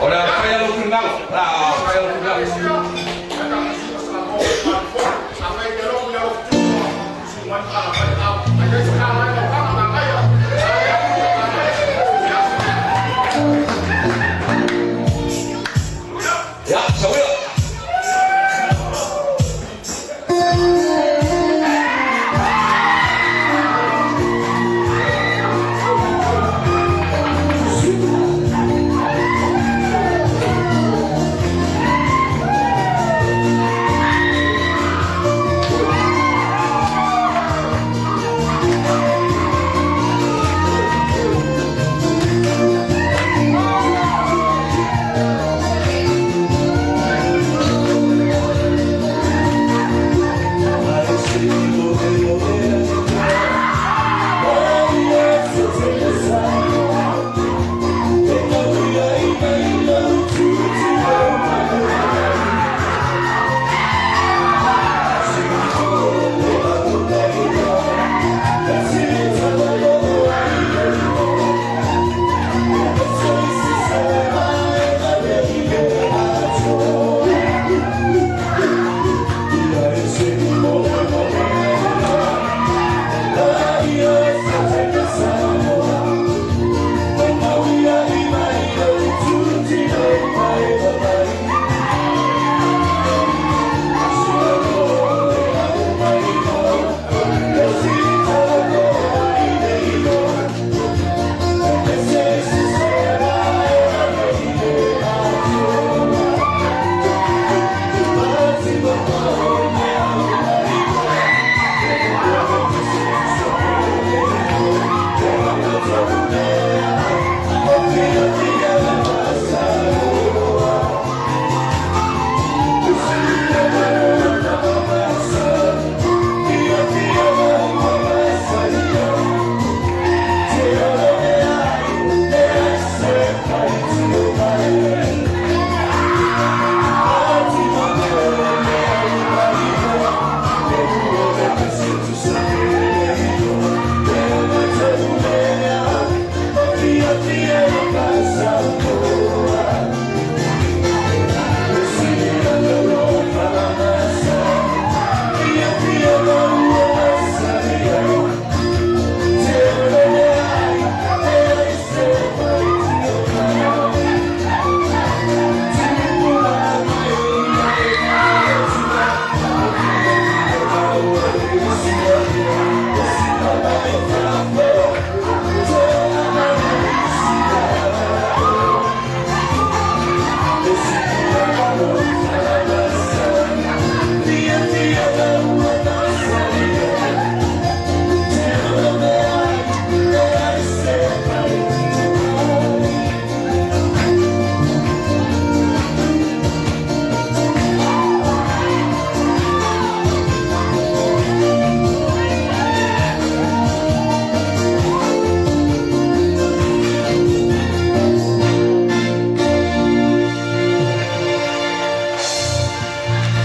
O le a faia lou finagalo. O le a faia lou finagalo. Ia, sauia.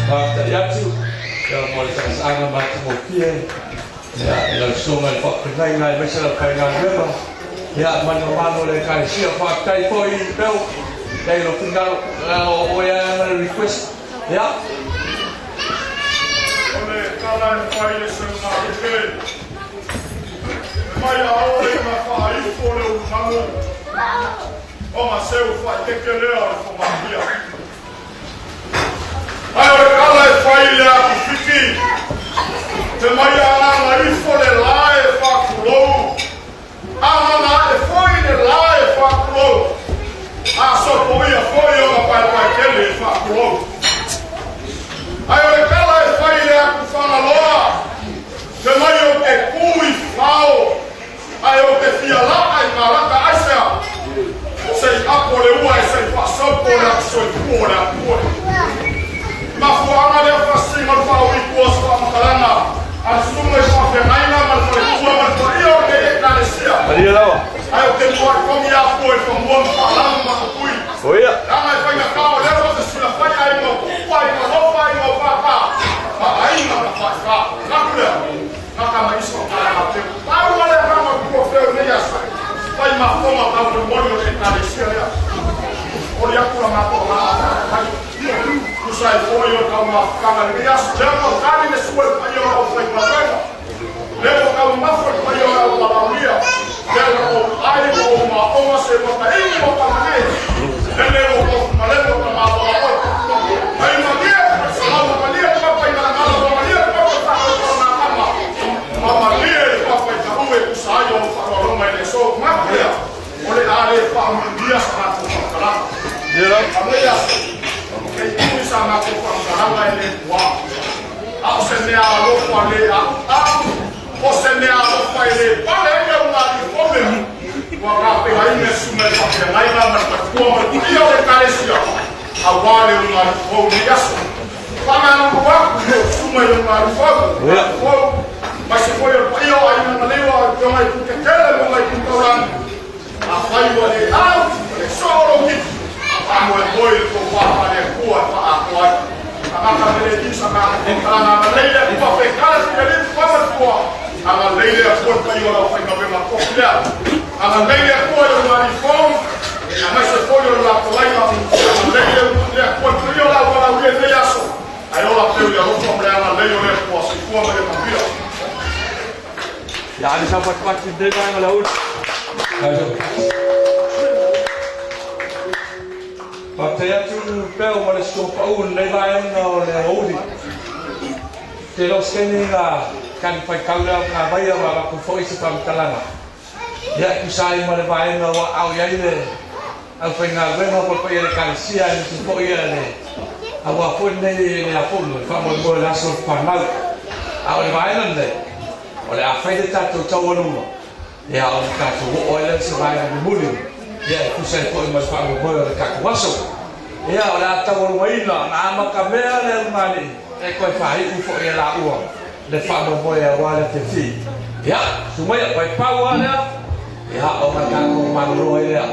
Faafetai atu ia mo le tausaga matagofie ia i lau susuga i le faafeagaiga aemaise lau faigaluega ia ma le mamalu o le Ekalesia. Faafetai foi Bell i lou finagalo o oe lava ana le request ia. O le tala e fai e se malupe, e mai a oe na faaifo le ulumalu, ona seu faaiteke lea o le fogatia. Ae o le tala e fai i le atufiki, te mai agaga ifo le lae faatulou, agaga ae foi le lae faatulou, a sopoia foi ona paepaetele e faatulou. Ae o le tala e fai i le atufagaloa, te mai o te ku i fao, ae o te fia laa i malaka aisea, se i apo le ua e se i faasaupo le atusoifua o le atue. Mafuaaga lea faasisiga o le faaui tua se faamatalaga a le susuga i faafeagaiga ma le faletua ma le paia o lenei Ekalesia. Malie lava. Ae ou te muai kogi afua i fanua ma faalagu ma tupui. Oia. Leaga e faigata o lea ua fesilafai aiga o tupu, aiga o lofa, aiga o pāpā, ma aiga tafaifa. Manatu lea, gata ma isi o taeao. Pau lava le agaga o le Tupu o Feo i lenei aso, fai mafoga taumolimoli o le Ekalesia lea. Momoli atu la matou agaga faafetai. Tusa ai foi o le taumafataga i lenei aso, lea ua tali le sua i le paia o le aufaigaluega, lea ua taumamafa le paia o le auvalaaulia, lea ua ou ai ma ou maoga se ua taimi ua tamanē, lele ua tofumalemo tamaloa oe. Ai malie le salau, malie le papa i galagala, ua malie le papa i faatoatoa ma malie le papa i taue e tusa ai o faaaloaloga i le aso. Manatu lea, o le a le faamulimia sa matou faamatalaga. Aumai aso, e tui sa matou faamatalaga e le tuā. A o se mea alofa le a'ua'u, o se mea alofa e le pale ai le ulugalii fome. Ua tapenaina e susuga i le faafeagaiga ma le faletua ma le paia o le Ekalesia auā le ulugalii fou i lenei aso. Faamalulu atu i lau susuga i le ulugalii fou, ulugalii fou, aemaise foi o le paia o aiga na leua o Afioga i Putetele ma Itu Taulagi. Afai ua le au, ua le soo lou gifu, faamoemoe i le tofa faale-Atua e faaatoa ai. Tagata Meleki sa matou agalelei le Atua fekala filemu famatua, agalelei le Atua i le paia o le aufaigaluega tofi lea, agalelei le Atua i le ulugalii fou, aemaise foi o le latalaiga, agalelei le Atua i le paia o le auvalaulia i lenei aso, ae ola pea i le alofa ma le agalelei o le Atua. Soifua ma le manuia. Ia ali sa patipati lenei vaega le auli. Faafetai atu peo ma le susuga pau i lenei vaega o le aoauli. Te le o se taimi na talifuaitau lea o Gavaia ma avatu foi se faamatalaga. Ia e tusa ai ma le vaega ua aao i ai le aufaigaluega po o le paia o le Ekalesia aemaise foi le aua foi lenei le afono le faamoemoe o le aso o le fanau. A o le vaega lenei, o le a fai le tatou taualuga, ia ona tatou oo ai lea i se vaega mulimuli, ia e tusa ai foi ma le faamoemoe o le tatou aso. Ia o le a taualugaina na amatamea le ulugalii e toe faaiu foi e laua le faamoemoe aua le afiafi. Ia, susu maia, paipau lava lea, ia ona tatou malolo ai lea.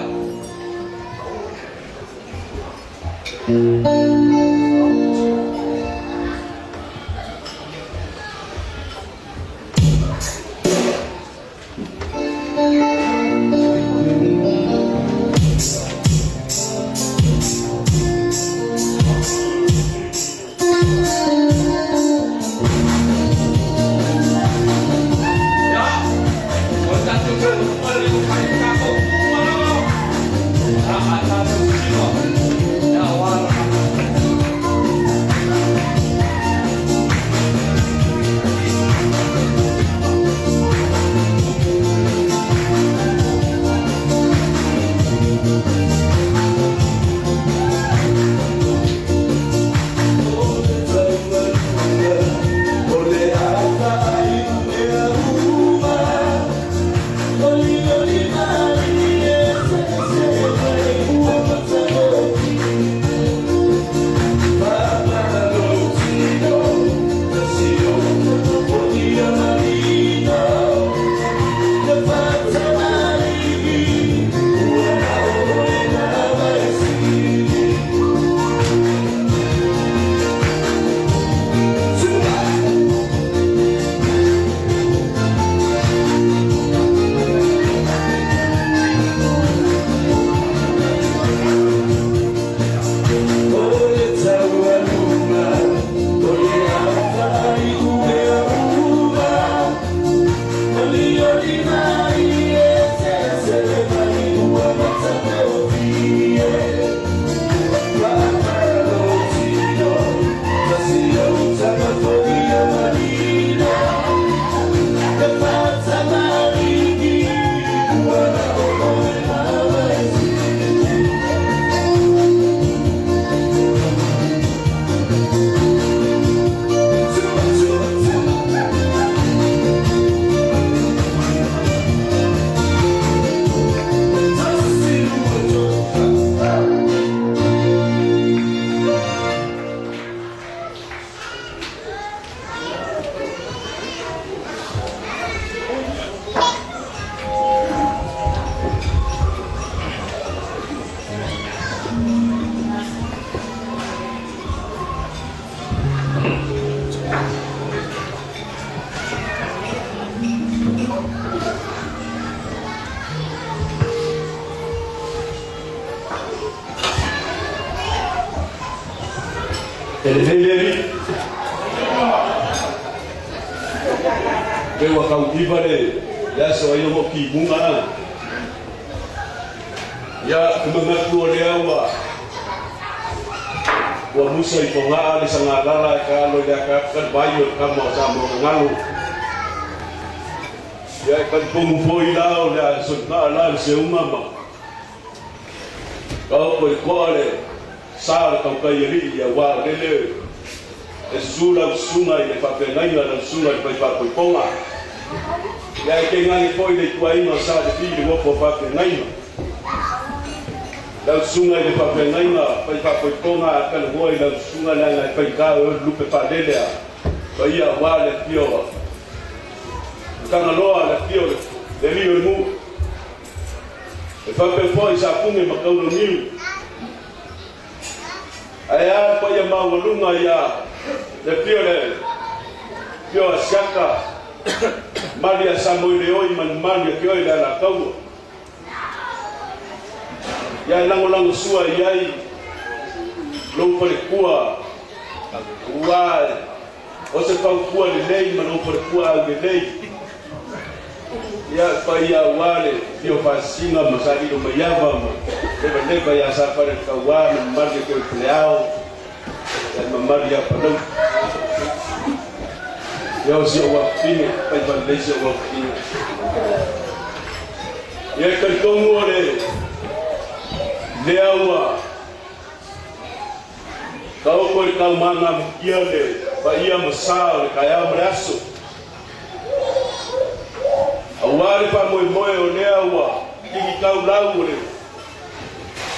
Ia, o le tatou toe o le fai tatou uma lava. Ia, a tatou tino, ia aua le E lelei le alii. Pe ua tauiva le le aso ai o kimuga a. Ia, te manatu o lea ua ua musa i Fogaa le sagalala e taalo i le akaaka le vai o le tama o Samoa Gagalo. Ia, e talitonu foi la o le a soigaa la le seuga ma Taoto i toa le sa o le tautai alii aua o lele e susu lau susuga i le faafeagaiga lau susuga i le fai faapoipoga. Ia e tainane foi le ituaiga o Sa Levi i le nofo a faafeagaiga. Lau susuga i le faafeagaiga fai faapoipoga a talanoa i lau susuga leaga e faigata o le lupe faalele a paia aua le afio a Tagaloa le afio o le alii o le nuu. E faapea foi sa pune ma Kaulaniu. Ae a le paia maualuga ia le afio le afio a Siaka, mali a Samoeleoi ma le mali a Keoe le Alataua. Ia e lagolago sua i ai lou falekua aua o se faupua lelei ma lou falekua aulelei. Ia, paia aua le afio Faasisina ma Salilo Maiava ma Levaleva ia Safale le Tauā ma le mamalu ia Keoipeleao ia le mamalu ia Palauli. Ia o si ou afafine, faiva lelei si ou afafine. Ia e talitonu o le lea ua taoto i le taumagamutia le paia ma sa o le taeao ma le aso. Aua le faamoemoe o lea ua tilitau lau o le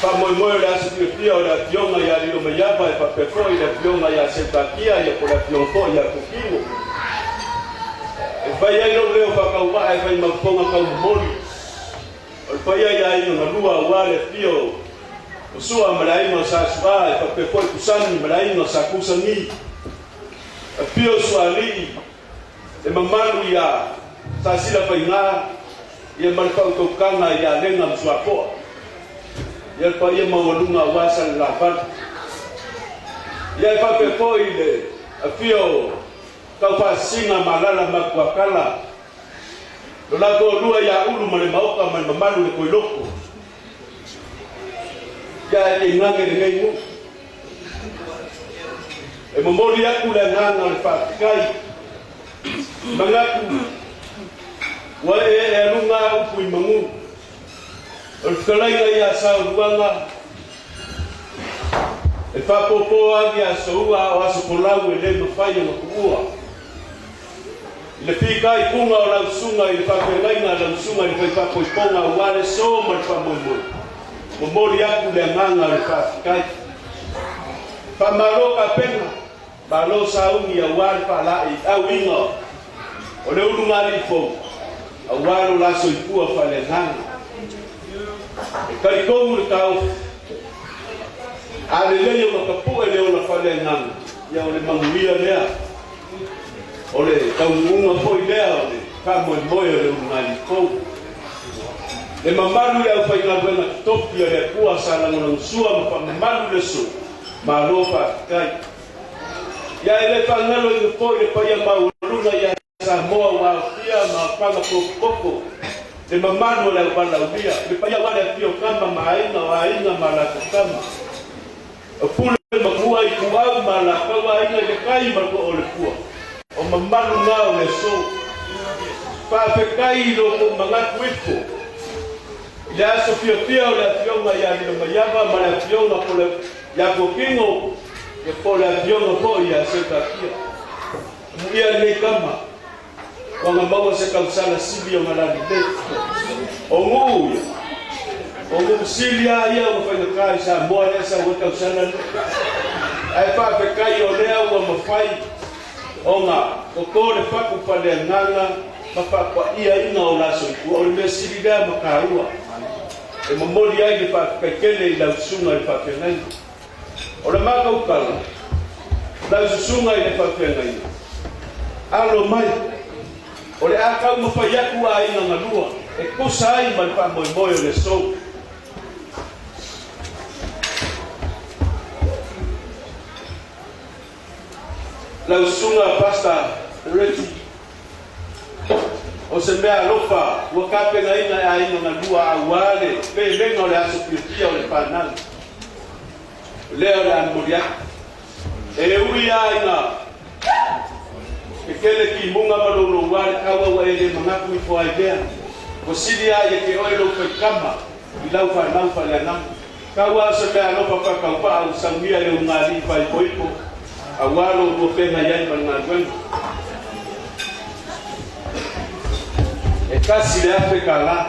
faamoemoe o le aso fiafia o le Afioga ia Lilomaiava e faapea foi le Afioga ia Seutakia ia po o le Afioga foi ia Kukiwo. E fai ai lou leo faatauvaa e fai mautoga taumomoli o le paia i aiga galua aua le afio o Sua ma le aiga o Sa Su'a e faapea foi Kusani ma le aiga o Sa Kusani. Afio Suaalii le mamalu ia Sasila Faiga ia ma le faautautaga ia Lega ma Suapoa ia le paia maualuga aua Salelavalu. Ia e faapea foi le afio o Taufaasisina ma Alala Matuakala, lo la toalua ia Ulu ma le Maota ma le mamalu le Koiloko. Ia e tainane lenei nuu. E momoli atu le agaga o le faafetai, manatu ua ee aluga upu i manu. O le fetalaiga ia Sauluaga e faapopo agi aso ua a o aso folau e le mafai ona tuua. I le fitaituga o lau susuga i le faafeagaiga a lau susuga i le fai faapoipoga aua le so ma le faamoemoe, momoli atu le agaga o le faafetai. Faamalo tapena, malo sauni aua le faalaeiauina o le ulugalii fou aua lo la soifua faaleagaga. E talitonu le taofi, a lelei ona tapue le ola faaleagaga, ia o le manuia lea. O le taunuuga foi lea o le faamoemoe o le ulugalii fou. Le mamalu i le aufaigaluega totofi a le Atua sa lagolagosua ma faamamalu le aso, malo faafetai. Ia e le faagaloina foi le paia maualuga ia Samoa ua aofia ma aofaga tokotoko le mamalu o le auvalaulia, le paia aua le afio o tama ma aiga, o aiga ma latou tama. O pule makua i ituau ma latou aiga i le tai ma le too o le pua, o mamalu na o le aso. Faafetai i lo outou manatu ifo i le aso fiafia o le Afioga ia Lilomaiava ma le Afioga po le ia Fuakingo ia po le Afioga foi ia Seutakia. Amuia lenei tama ua na maua se tausala sili ona lalelei. O nuu ia, o nuu sili lava ia ona faigata i Samoa lea sau ai tausala lea. Ae faafetai o lea ua mafai ona toto le fatu faleagaga ma faapaiaina o la soifua. O le mea sili lea ma taua e momoli ai le faafetai tele i lau susuga i le faafeagaiga. O le matou tala, lau susuga i le faafeagaiga, alo mai, o le a taumafai atu aiga galua e tusa ai ma le faamoemoe o le aso. Lau susuga Pastor Reggie, o se mea alofa ua tapenaina e aiga na lua aua le pelega o le aso fiafia o le fanau. O lea o le a momoli atu. E ui lava ina kekele timuga ma louloua le taua ua e le manatu ifo ai lea, ua sili lava ia te oe lou faitama i lau fanau faaleagaga. Tau lava o se mea alofa faatauvaa ua saunia e le ulugalii faaipoipo aua lo oulua feagai ai ma le galuega. E $1,000.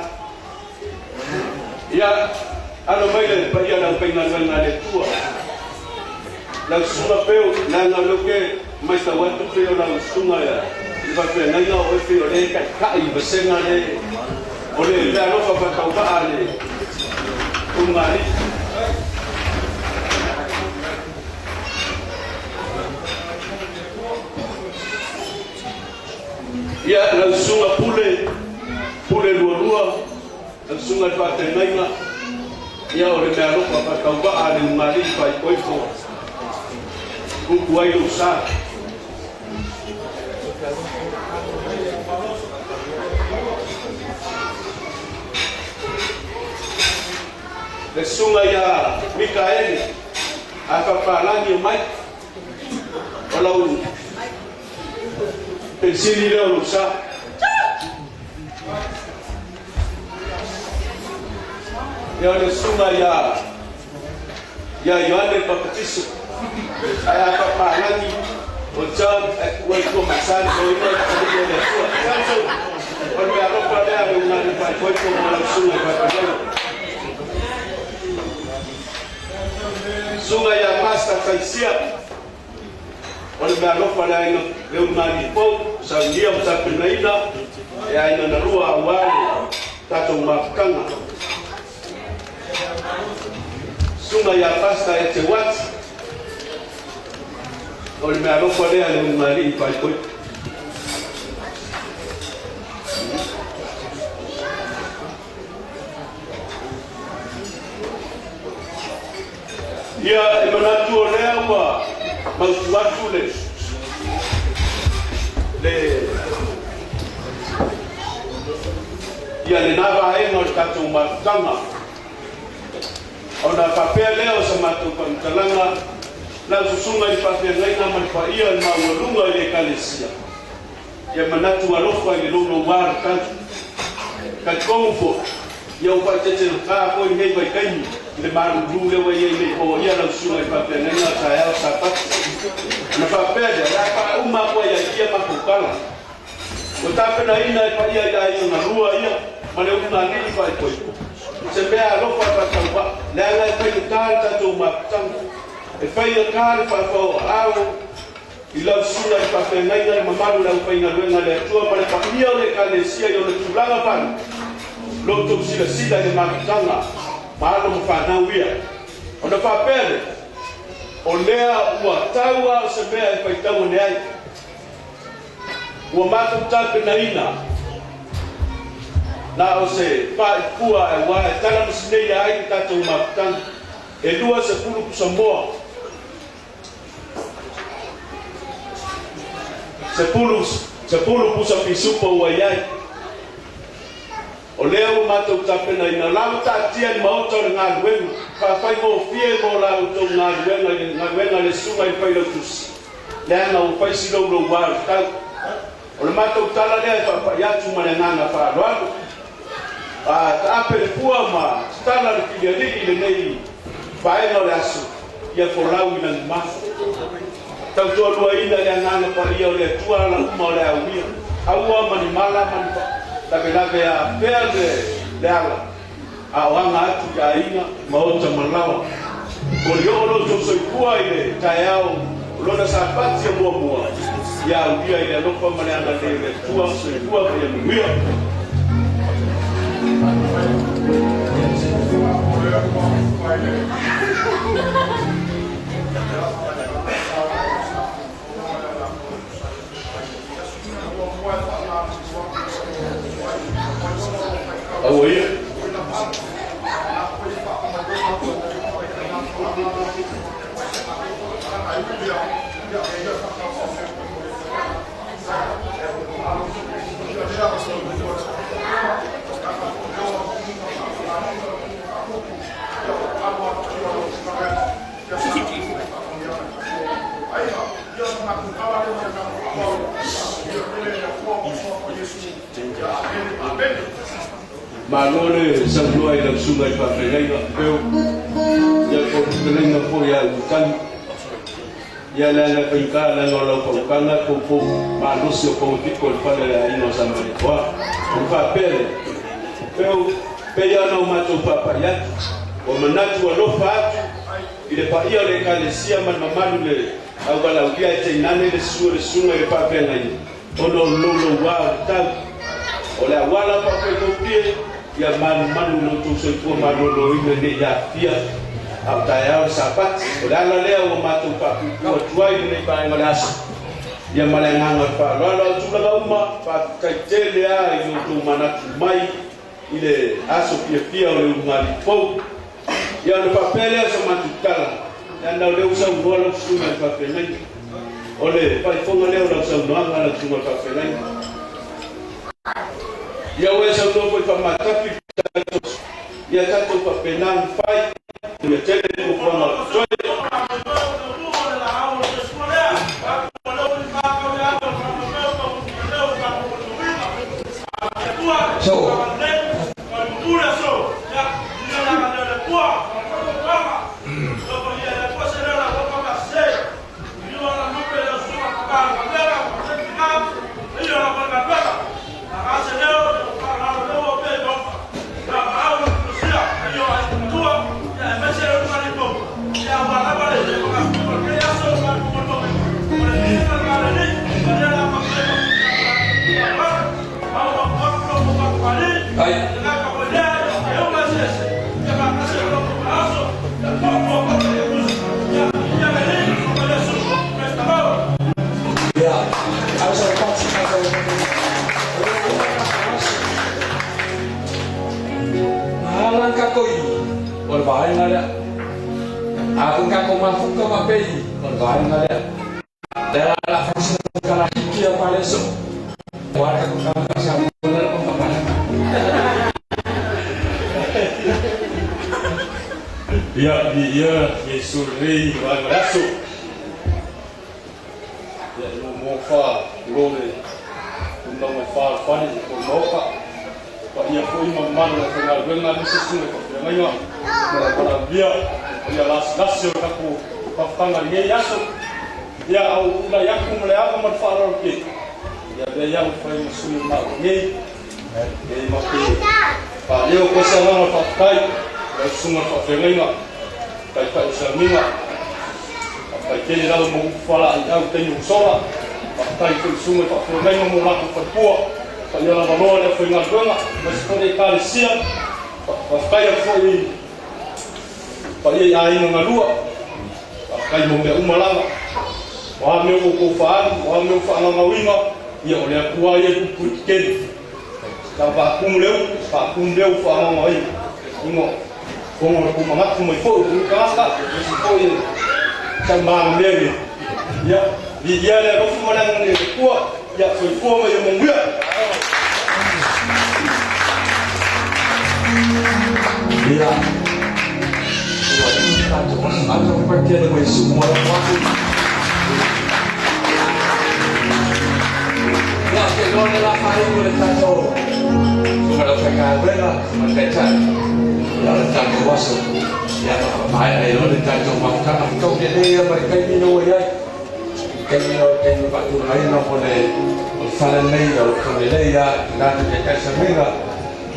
Ia, alo mai le paia o le aufaigaluega a le Atua. Lau susuga Peu, leaga o lea ou te matau atu pei o lau susuga i le faafeagaiga o oe pei o lea e taitai i vasega le o le meaalofa faatauvaa a le ulugalii. Ia, lau susuga Pule, Pule Lualua, lau susuga i le faafeagaiga, ia o le meaalofa faatauvaa a le ulugalii faaipoipo, upu ai lou sa. Le susuga ia Mikaele a Papalagi o Mike, o lau penisini lea o lou sa. Ia o le susuga ia ia Ioane Papatiso, ae a Papalagi o John ae tuu ai tua ma Sani o ina i le o le Atua. Samson, o le mea alofa lea le ugani faaipoipo mo lau susuga i Faipelele. Susuga ia Pastor Taisia, o le mea alofa lea ina le ugani pou, saunia ma tapenaina e aiga na lua aua le tatou mafutaga. Susuga ia Pastor Eteuati, o le mea alofa lea le ulugalii faaipoipo. Ia, e manatu o lea ua mautu atu le le ia lena vaega o le tatou mafutaga. Ona faapea lea o sa matou faamatalaga, lau susuga i le faafeagaiga ma le paia o le maualuga i le Ekalesia, ia manatu alofa i le louloua o le tau. Talitonu foi, ia ua faaeteetegata foi lenei vaitaimi i le malulu lea ua i ai nei o ia lau susuga i le faafeagaiga o taeao Sapati. Ona faapea lea, o le a faauma atu ai i ia matou tala. Ua tapenaina e paia i aiga galua ia ma le ulugalii faaipoipo, se mea alofa e faatauvaa, leaga e faigata le tatou mafutaga. E faigata le faafaoaao i lau susuga i le faafeagaiga le mamalu o le aufaigaluega a le Atua ma le paia o le Ekalesia i ona tulaga faalupe, lo outou silasila i le mafutaga ma alo ma fanau ia. Ona faapea lea, o lea ua tau lava o se mea e faitau ane ai. Ua matou tapenaina na o se faipua aua e talamasineia ai le tatou mafutaga. E 20 pusamoa, 10 pusa pisupo ua i ai. O lea ua matou tapenaina la ua taatia i le maota o le galuega, faafaigofie mo la outou galuega i le galuega a le Susuga i le Failautusi, leaga ua fai si louloua o le tau. O le matou tala lea e faapai atu ma le agaga faaaloalo. A taape le pua ma tatala le filialii i lenei vaega o le aso, ia folau i lagimafo. Tautoaluaina le agaga paia o le Atua ala uma o le auia, aua ma ni mala ma ni lavelave a afea le ala, a o aga atu i aiga, maota ma laoa. Moli oo lo outou soifua i le taeao o lona Sapati o muamua, ia aulia i le alofa ma le agalelei o le Atua. Soifua ma ia manuia. Aua ia. Ia amene ma amene. Malo le saunoa i lau susuga i le faafeagaiga peu ia po o le fetalaiga foi ia Ulutali. Ia leaga e faigata leaga o lau faukaga e poupou malosi o pou e piko i le fale o le aiga o Samalekoa. Ona faapea lea, Peu, pei lava ona o matou faapai atu, ua manatu alofa atu i le paia o le Ekalesia ma le mamalu le auvalaulia ae tainane le susu o le susuga i le faafeagaiga ona o le louloua o le tau. O le auala faafaigofie ia manumanu i lo outou soifua maloloina ne i aafia a o taeao le Sapati. O le ala lea ua matou faapuupuu atu ai lenei vaega o le aso ia ma le agaga o le faaaloalo. A o tulaga uma, faafetai tele lava i lo outou manatu mai i le aso fiafia o le ulugalii fou. Ia ona faapea lea o sa matou tala, leaga o lea ua saunoa lau susuga i le faafeagaiga. O le faaifoga lea o lau saunoaga lau susuga i le faafeagaiga. Ia ua e saunoa foi faamatafi le tatou aso. Ia tatou faapena ona fai, ia tele fuafuaga o totoe. So. Na ala kako i o le vaega lea. A foi kako mafuka ma pei o le vaega lea. Le la fasi kala hiki o paleso. Wa kako kala sa mo le ko pa. Ia ia Yesu rei wa aso. Ia no mo fa lo le no mo fa fa ni ko mo fa. Pa ia foi ma mamalu le faigaluega aemaise susuga i faafeagaiga ma le valaaulia ia lasilasi o le tatou fafataga i lenei aso. Ia a ou tulai atu ma le ava ma le faaaloalo tele, ia avea iau e fai ma sui o maua nei e ma te faaleo koe se agaga o le faafetai i lau susuga i le faafeagaiga, Taitai o Sauniga. Faafetai tele lava mo upu faalaaiau i taimi ua sola. Faafetai foi i susuga i faafeagaiga mo latou faletua. Paia lava loa le aufaigaluega aemaise foi le Ekalesia. Faafetai atu foi i paia i aiga galua. Faafetai mo mea uma lava. O a mea ua outou faaalu, o a mea ua faagaogauina, ia o le Atua ia e puipui tetele. Sa faatumu le upu, faatumu mea ua faagaogaoina. Ina ona o le tou manatu mai foi o le tagata, aemaise foi e taumagamea i ia, viia le alofa ma le agalelei o le Atua, ia soifua ma ia manuia. Ia, ua tatou ato patele mai su mo la watu. Ia, te loa le la whai le tatou. Sunga lau whaikaluega, ma taitai. Ia o le tatou aso. Ia ma whamaea ai loa le tatou mafutaga. Tau te lea ma le taimi na ua iai. Taimi o le taimi faatulagaina mo le o le fale nei o le taulelei ia i tatou taitai sauniga.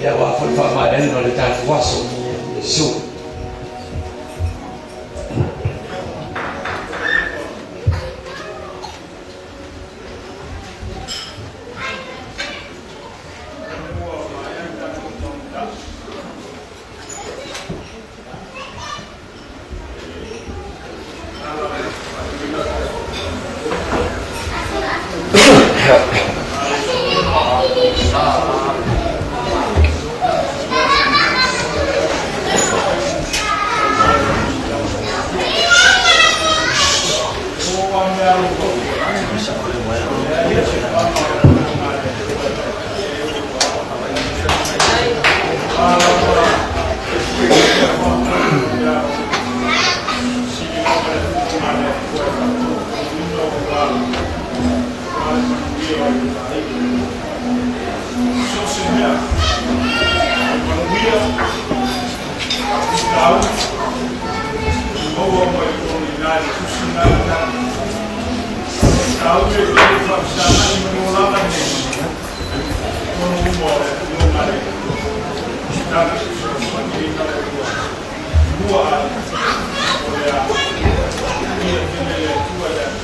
Ia aua foi le faamaeaina o le tatou aso. Iesu. So se mea, manuia, faafitauli, maua mai tonu i ina i le tusi lena i le tatou. Faafitauli e le faafesagai ma le olaga lenei, totonu uma o le afioga a le tatou fesoasoani ai na le Atua. Mua ai, o le a ia tele le Atua i le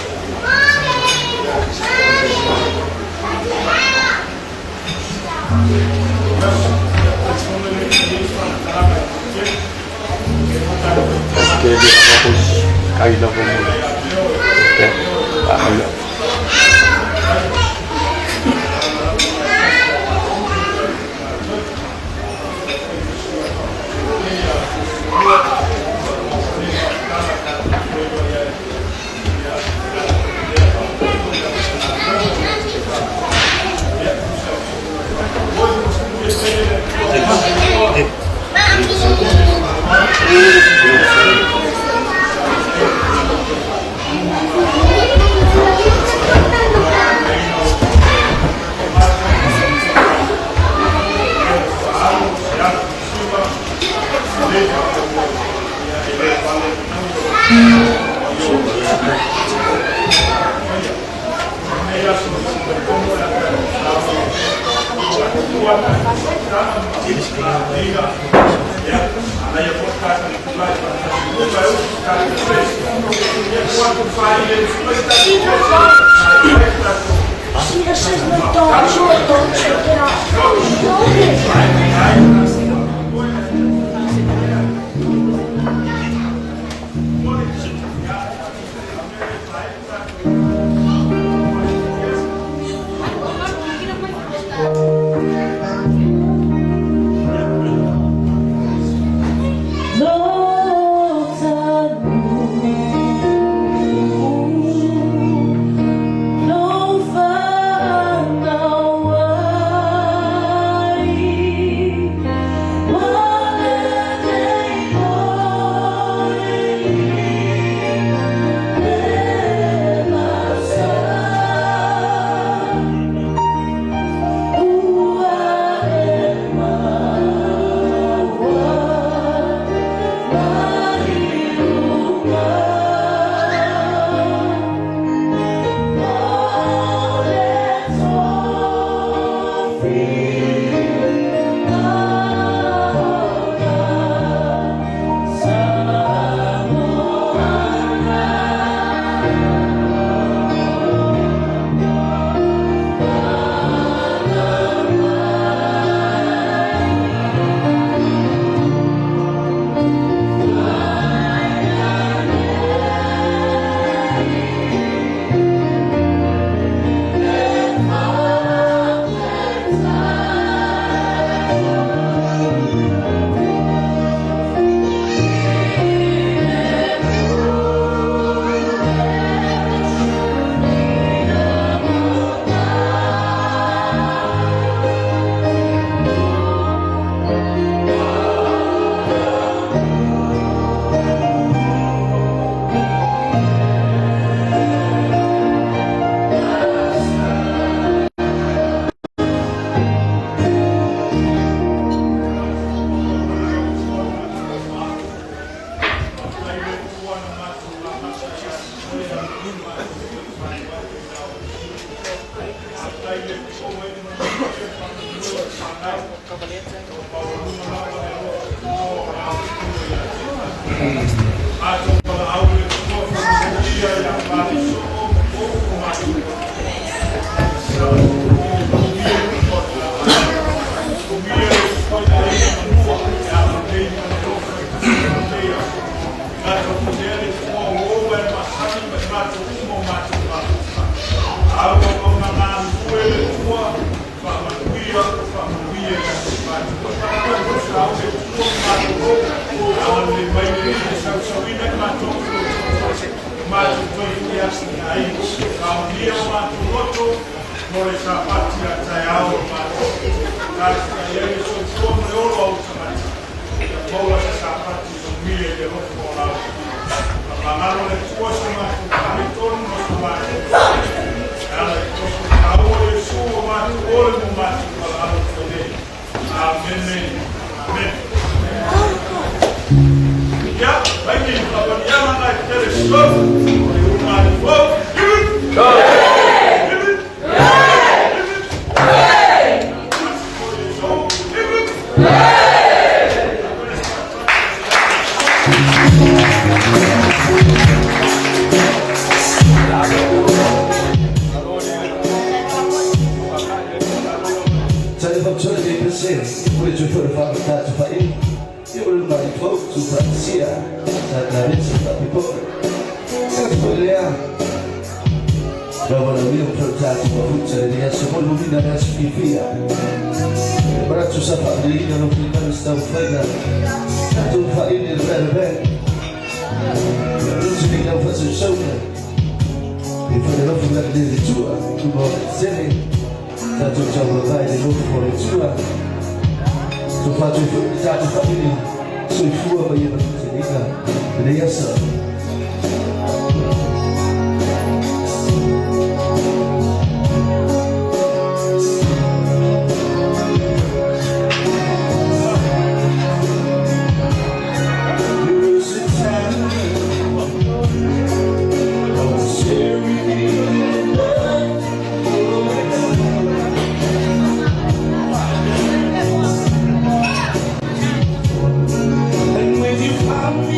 And when you find me,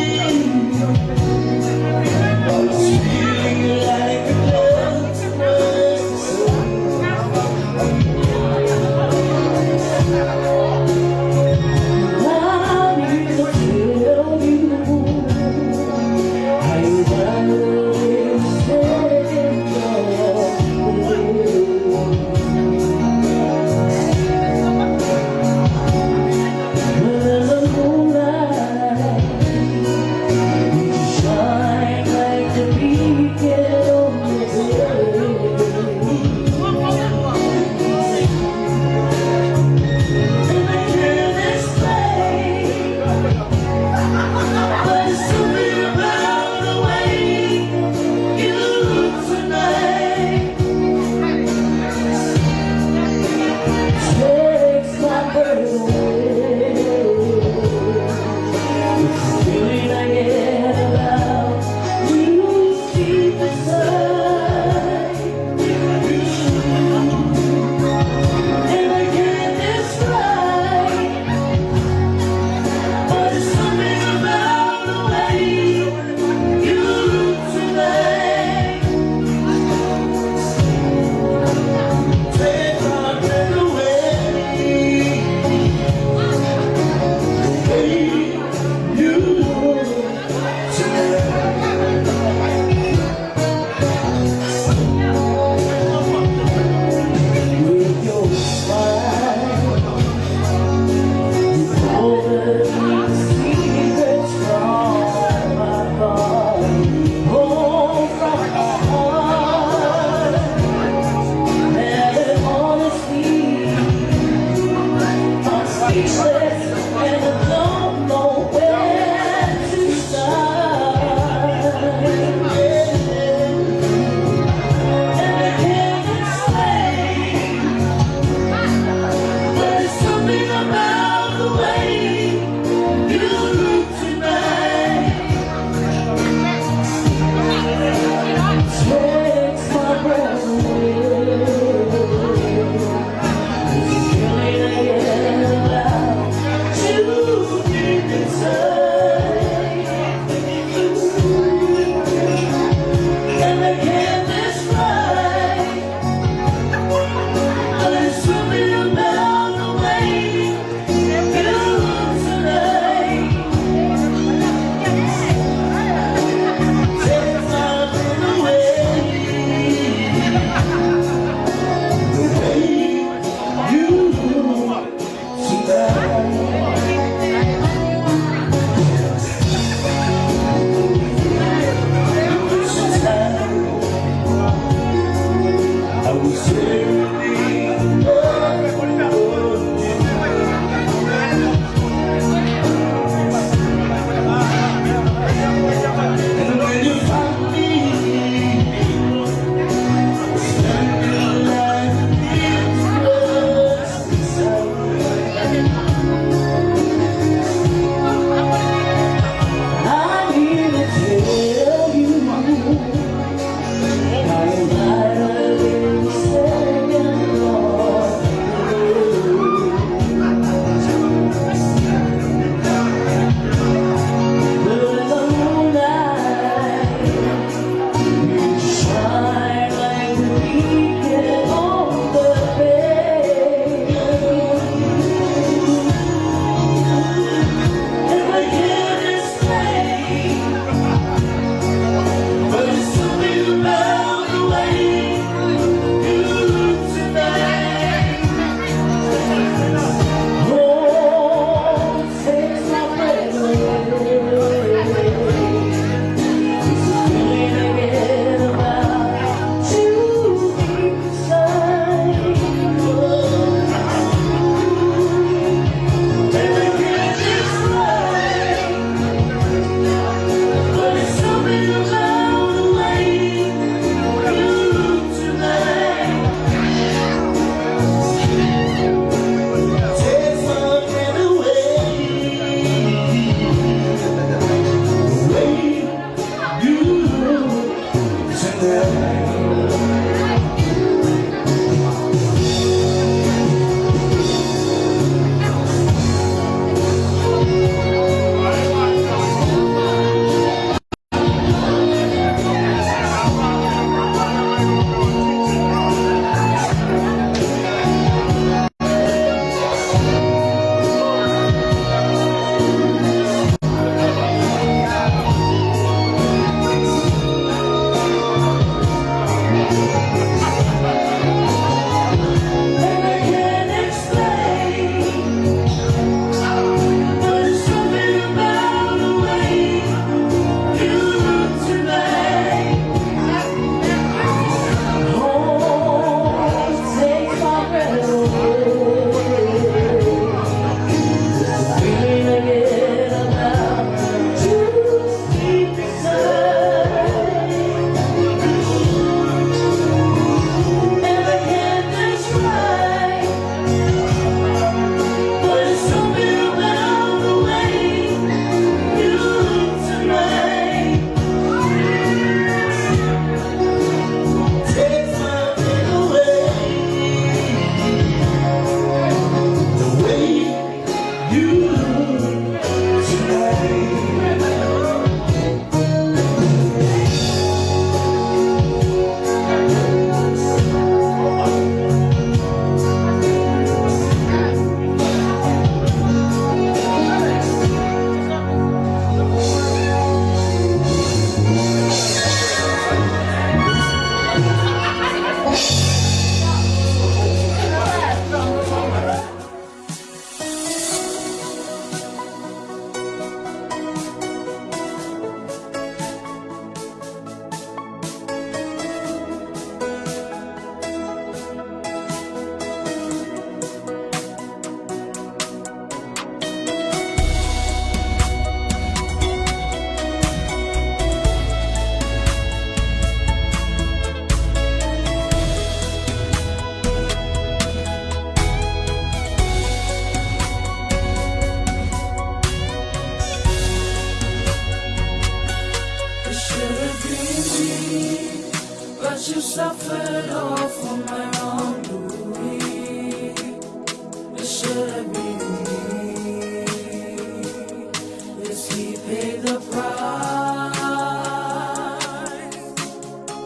But you suffered all for my wrongdoing. It should have been me. Yes, he paid the price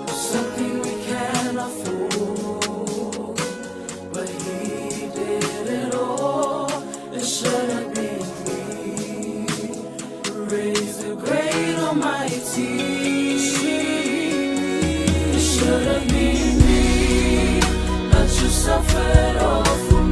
of something we can't afford. But he did it all. It should have been me. Raise the great almighty. It should have been me. But you suffered all for